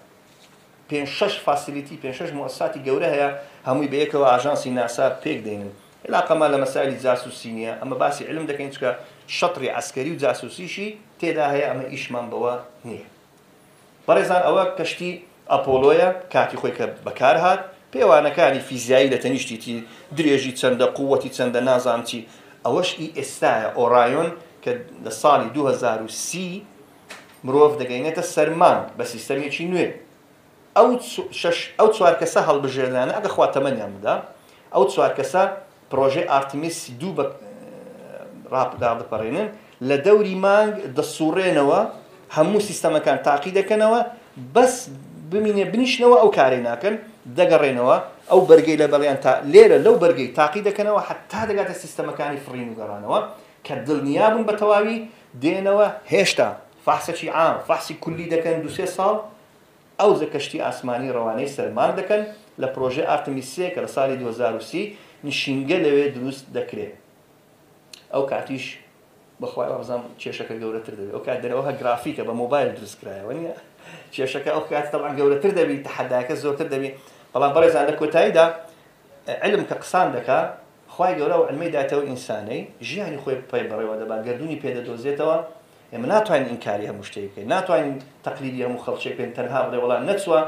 Speaker 1: پێنج شەش facility پێنج شەش موسساتی گەورە هەیە هەمووی بەیەکەوە ئاژانسی ناسا پێک دێنن. علاقەمان لە مەسائلی جاسوسی نییە ئەمە باسی علم دەکەین چونکە شەتڕی عەسکەری و جاسوسیشی تێدا هەیە ئەمە ئیشمان بەوە نییە. بەڕێزان ئەوە کەشتی ئەپۆلۆیە کاتی خۆی کە بەکار هات پێوانەکانی فیزیایی لە تەنیشتیتی درێژی چەندە قووەتی چەندە نازانم چی ئەوەش ئی ئێستایە ئۆرایۆن کە لە ساڵی 2030 مرۆڤ دەگەینێتە سەر مانگ بە سیستەمێکی نوێ ئەو شەش ئەو چوار کەسە هەڵبژێردرانە ئەگەر خوا تەمەنیان بدا ئەو چوار کەسە پرۆژەی ئارتمیس دوو بە ڕادەپەڕێنن لە دەوری مانگ دەسوڕێنەوە هەموو سیستەمەکان تاقی دەکەنەوە بەس بمینێ بنیشنەوە ئەو کارەی ناکەن دەگەڕێنەوە ئەو بەرگەی لە بەڵیان تا لێرە لەو بەرگەی تاقی دەکەنەوە حتا دەگاتە سیستەمەکانی فڕین و گەڕانەوە کە دڵنیا بوون بە تەواوی دێنەوە هێشتا فەحسەکی عام فەحسی کولی دەکەن دوو سێ ساڵ ئەوجە کەشتی ئاسمانی ڕەوانەی سەر مانگ دەکەن لە پرۆژەی ئارتمیس سێ کە لە ساڵی 2030 نشینگە لەوێ دروست دەکرێ ئەو کاتیش بەخوای وابزانم کێشەکە گەورەتر دەبێت ئەو کات دەرێ ئەوها گرافیکە بە مۆبایل دروست کرایەوە نییە کێشەکە ئەو کات تەبعەن گەورەتر دەبی تەحەداکە زۆرتر دەبی بەڵام بەڕێزان لە کۆتاییدا علم کە قسان دەکا خوای گەورە ئەو علمەی داتەوە ئینسانەی ژیانی خۆی پێ بەڕێوە دەبا گەردوونی پێ دەدۆزێتەوە ئێمە ناتوانین ئینکاری هەموو شتێک بکەین ناتوانین تەقلیدی هەموو خەڵکێک بکەین تەنها بڵێ وەڵا نەچووە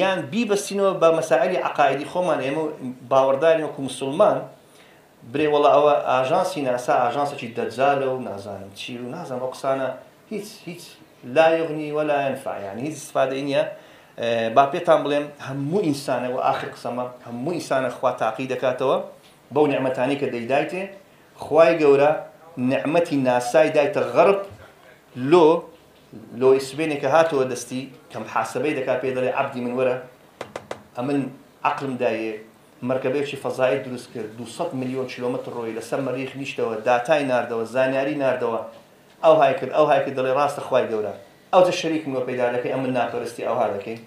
Speaker 1: یان بیبەستینەوە بە مەسائلی عەقائیدی خۆمان ئێمە باوەڕدارین وەکو مسوڵمان برێ وەڵا ئەوە ئاژانسی ناسا ئاژانسێکی دەجالە و نازانم چی و نازانم ئەو قسانە هیچ هیچ لا یغنی ولا ينفع یعنی هیچ استفادەی نییە با پێتان بڵێم هەموو ئینسانە و ئاخر قسەمە هەموو ئینسانە خوا تاقی دەکاتەوە بەو نیعمەتانی کە دەیدایتێ خوای گەورە نیعمەتی ناسای دایتە غەرب لۆ لۆی سبێنێ کە هاتەوە دەستی کە محاسبەی دەکا پێی دەڵێ عەبدی من وەرە ئەمن عەقلم دایێ مەرکەبەیەکی فەزایی دروست کرد 200 ملیۆن کیلۆمەتر ڕۆی لەسەر مەریخ نیشتەوە داتای ناردەوە زانیاری ناردەوە ئەوهای کرد ئەوهای کرد دەڵێ ڕاستە خوای گەورە ئەوجە شەریکم لۆ پەیدا دەکەی ئەمن ناپەرستی ئەوها دەکەی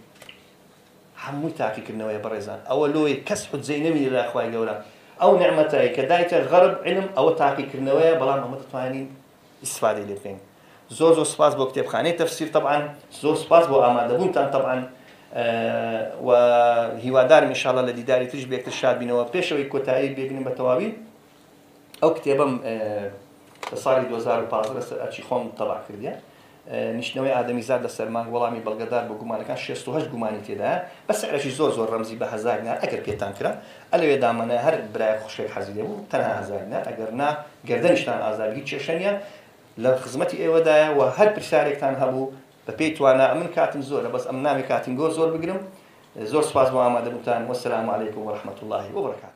Speaker 1: هەمووی تاقیکردنەوەیە بەڕێزان ئەوە لۆی کەس حوجەی نەمینێ لای خوای گەورە ئەو نیعمەتەی کە دایتە غەرب علم ئەوە تاقیکردنەوەیە بەڵام ئەمە دەتوانین ئیستفادەی لێ بکەین زۆر زۆر سپاس بۆ کتێبخانەی تەفسیر تەبعەن زۆر سپاس بۆ ئامادەبوونتان تەبعەن و هیوادارم ئینشاءاللە لە دیداری تریش بێکتر شاد بینەوە پێشەوەی کۆتایی بێبینم بە تەواوی ئەو کتێبەم لە ساڵی 2015 لەسەر ئەرچی خۆم تەبع کردیە نیشتنەوەی ئادەمیزاد لەسەر مانگ وەڵامی بەڵگەدار بۆ گومانەکان 68 گومانی تێدایە بە سعرێکی زۆر زۆر ڕەمزی بە هەزار دینار ئەگەر پێتان کرا ئەلەوێ دامەنە هەر برایەک خوشکێک حەزی لێ بوو تەنها هەزار دینار ئەگەر نا گەردەنیشتان ئازاد هیچ کێشە نییە لە خزمەتی ئێوەدایە و هەر پرسیارێکتان هەبوو بە پێی توانا ئەمن کاتم زۆرە بەس ئەم نامێ کاتین گۆ زۆر بگرم زۆر سپاس بۆ ئامادەبوونتان وەسەلام عەلەیکم وەرەحمەتوڵڵاهی وەبەرەکاتوه.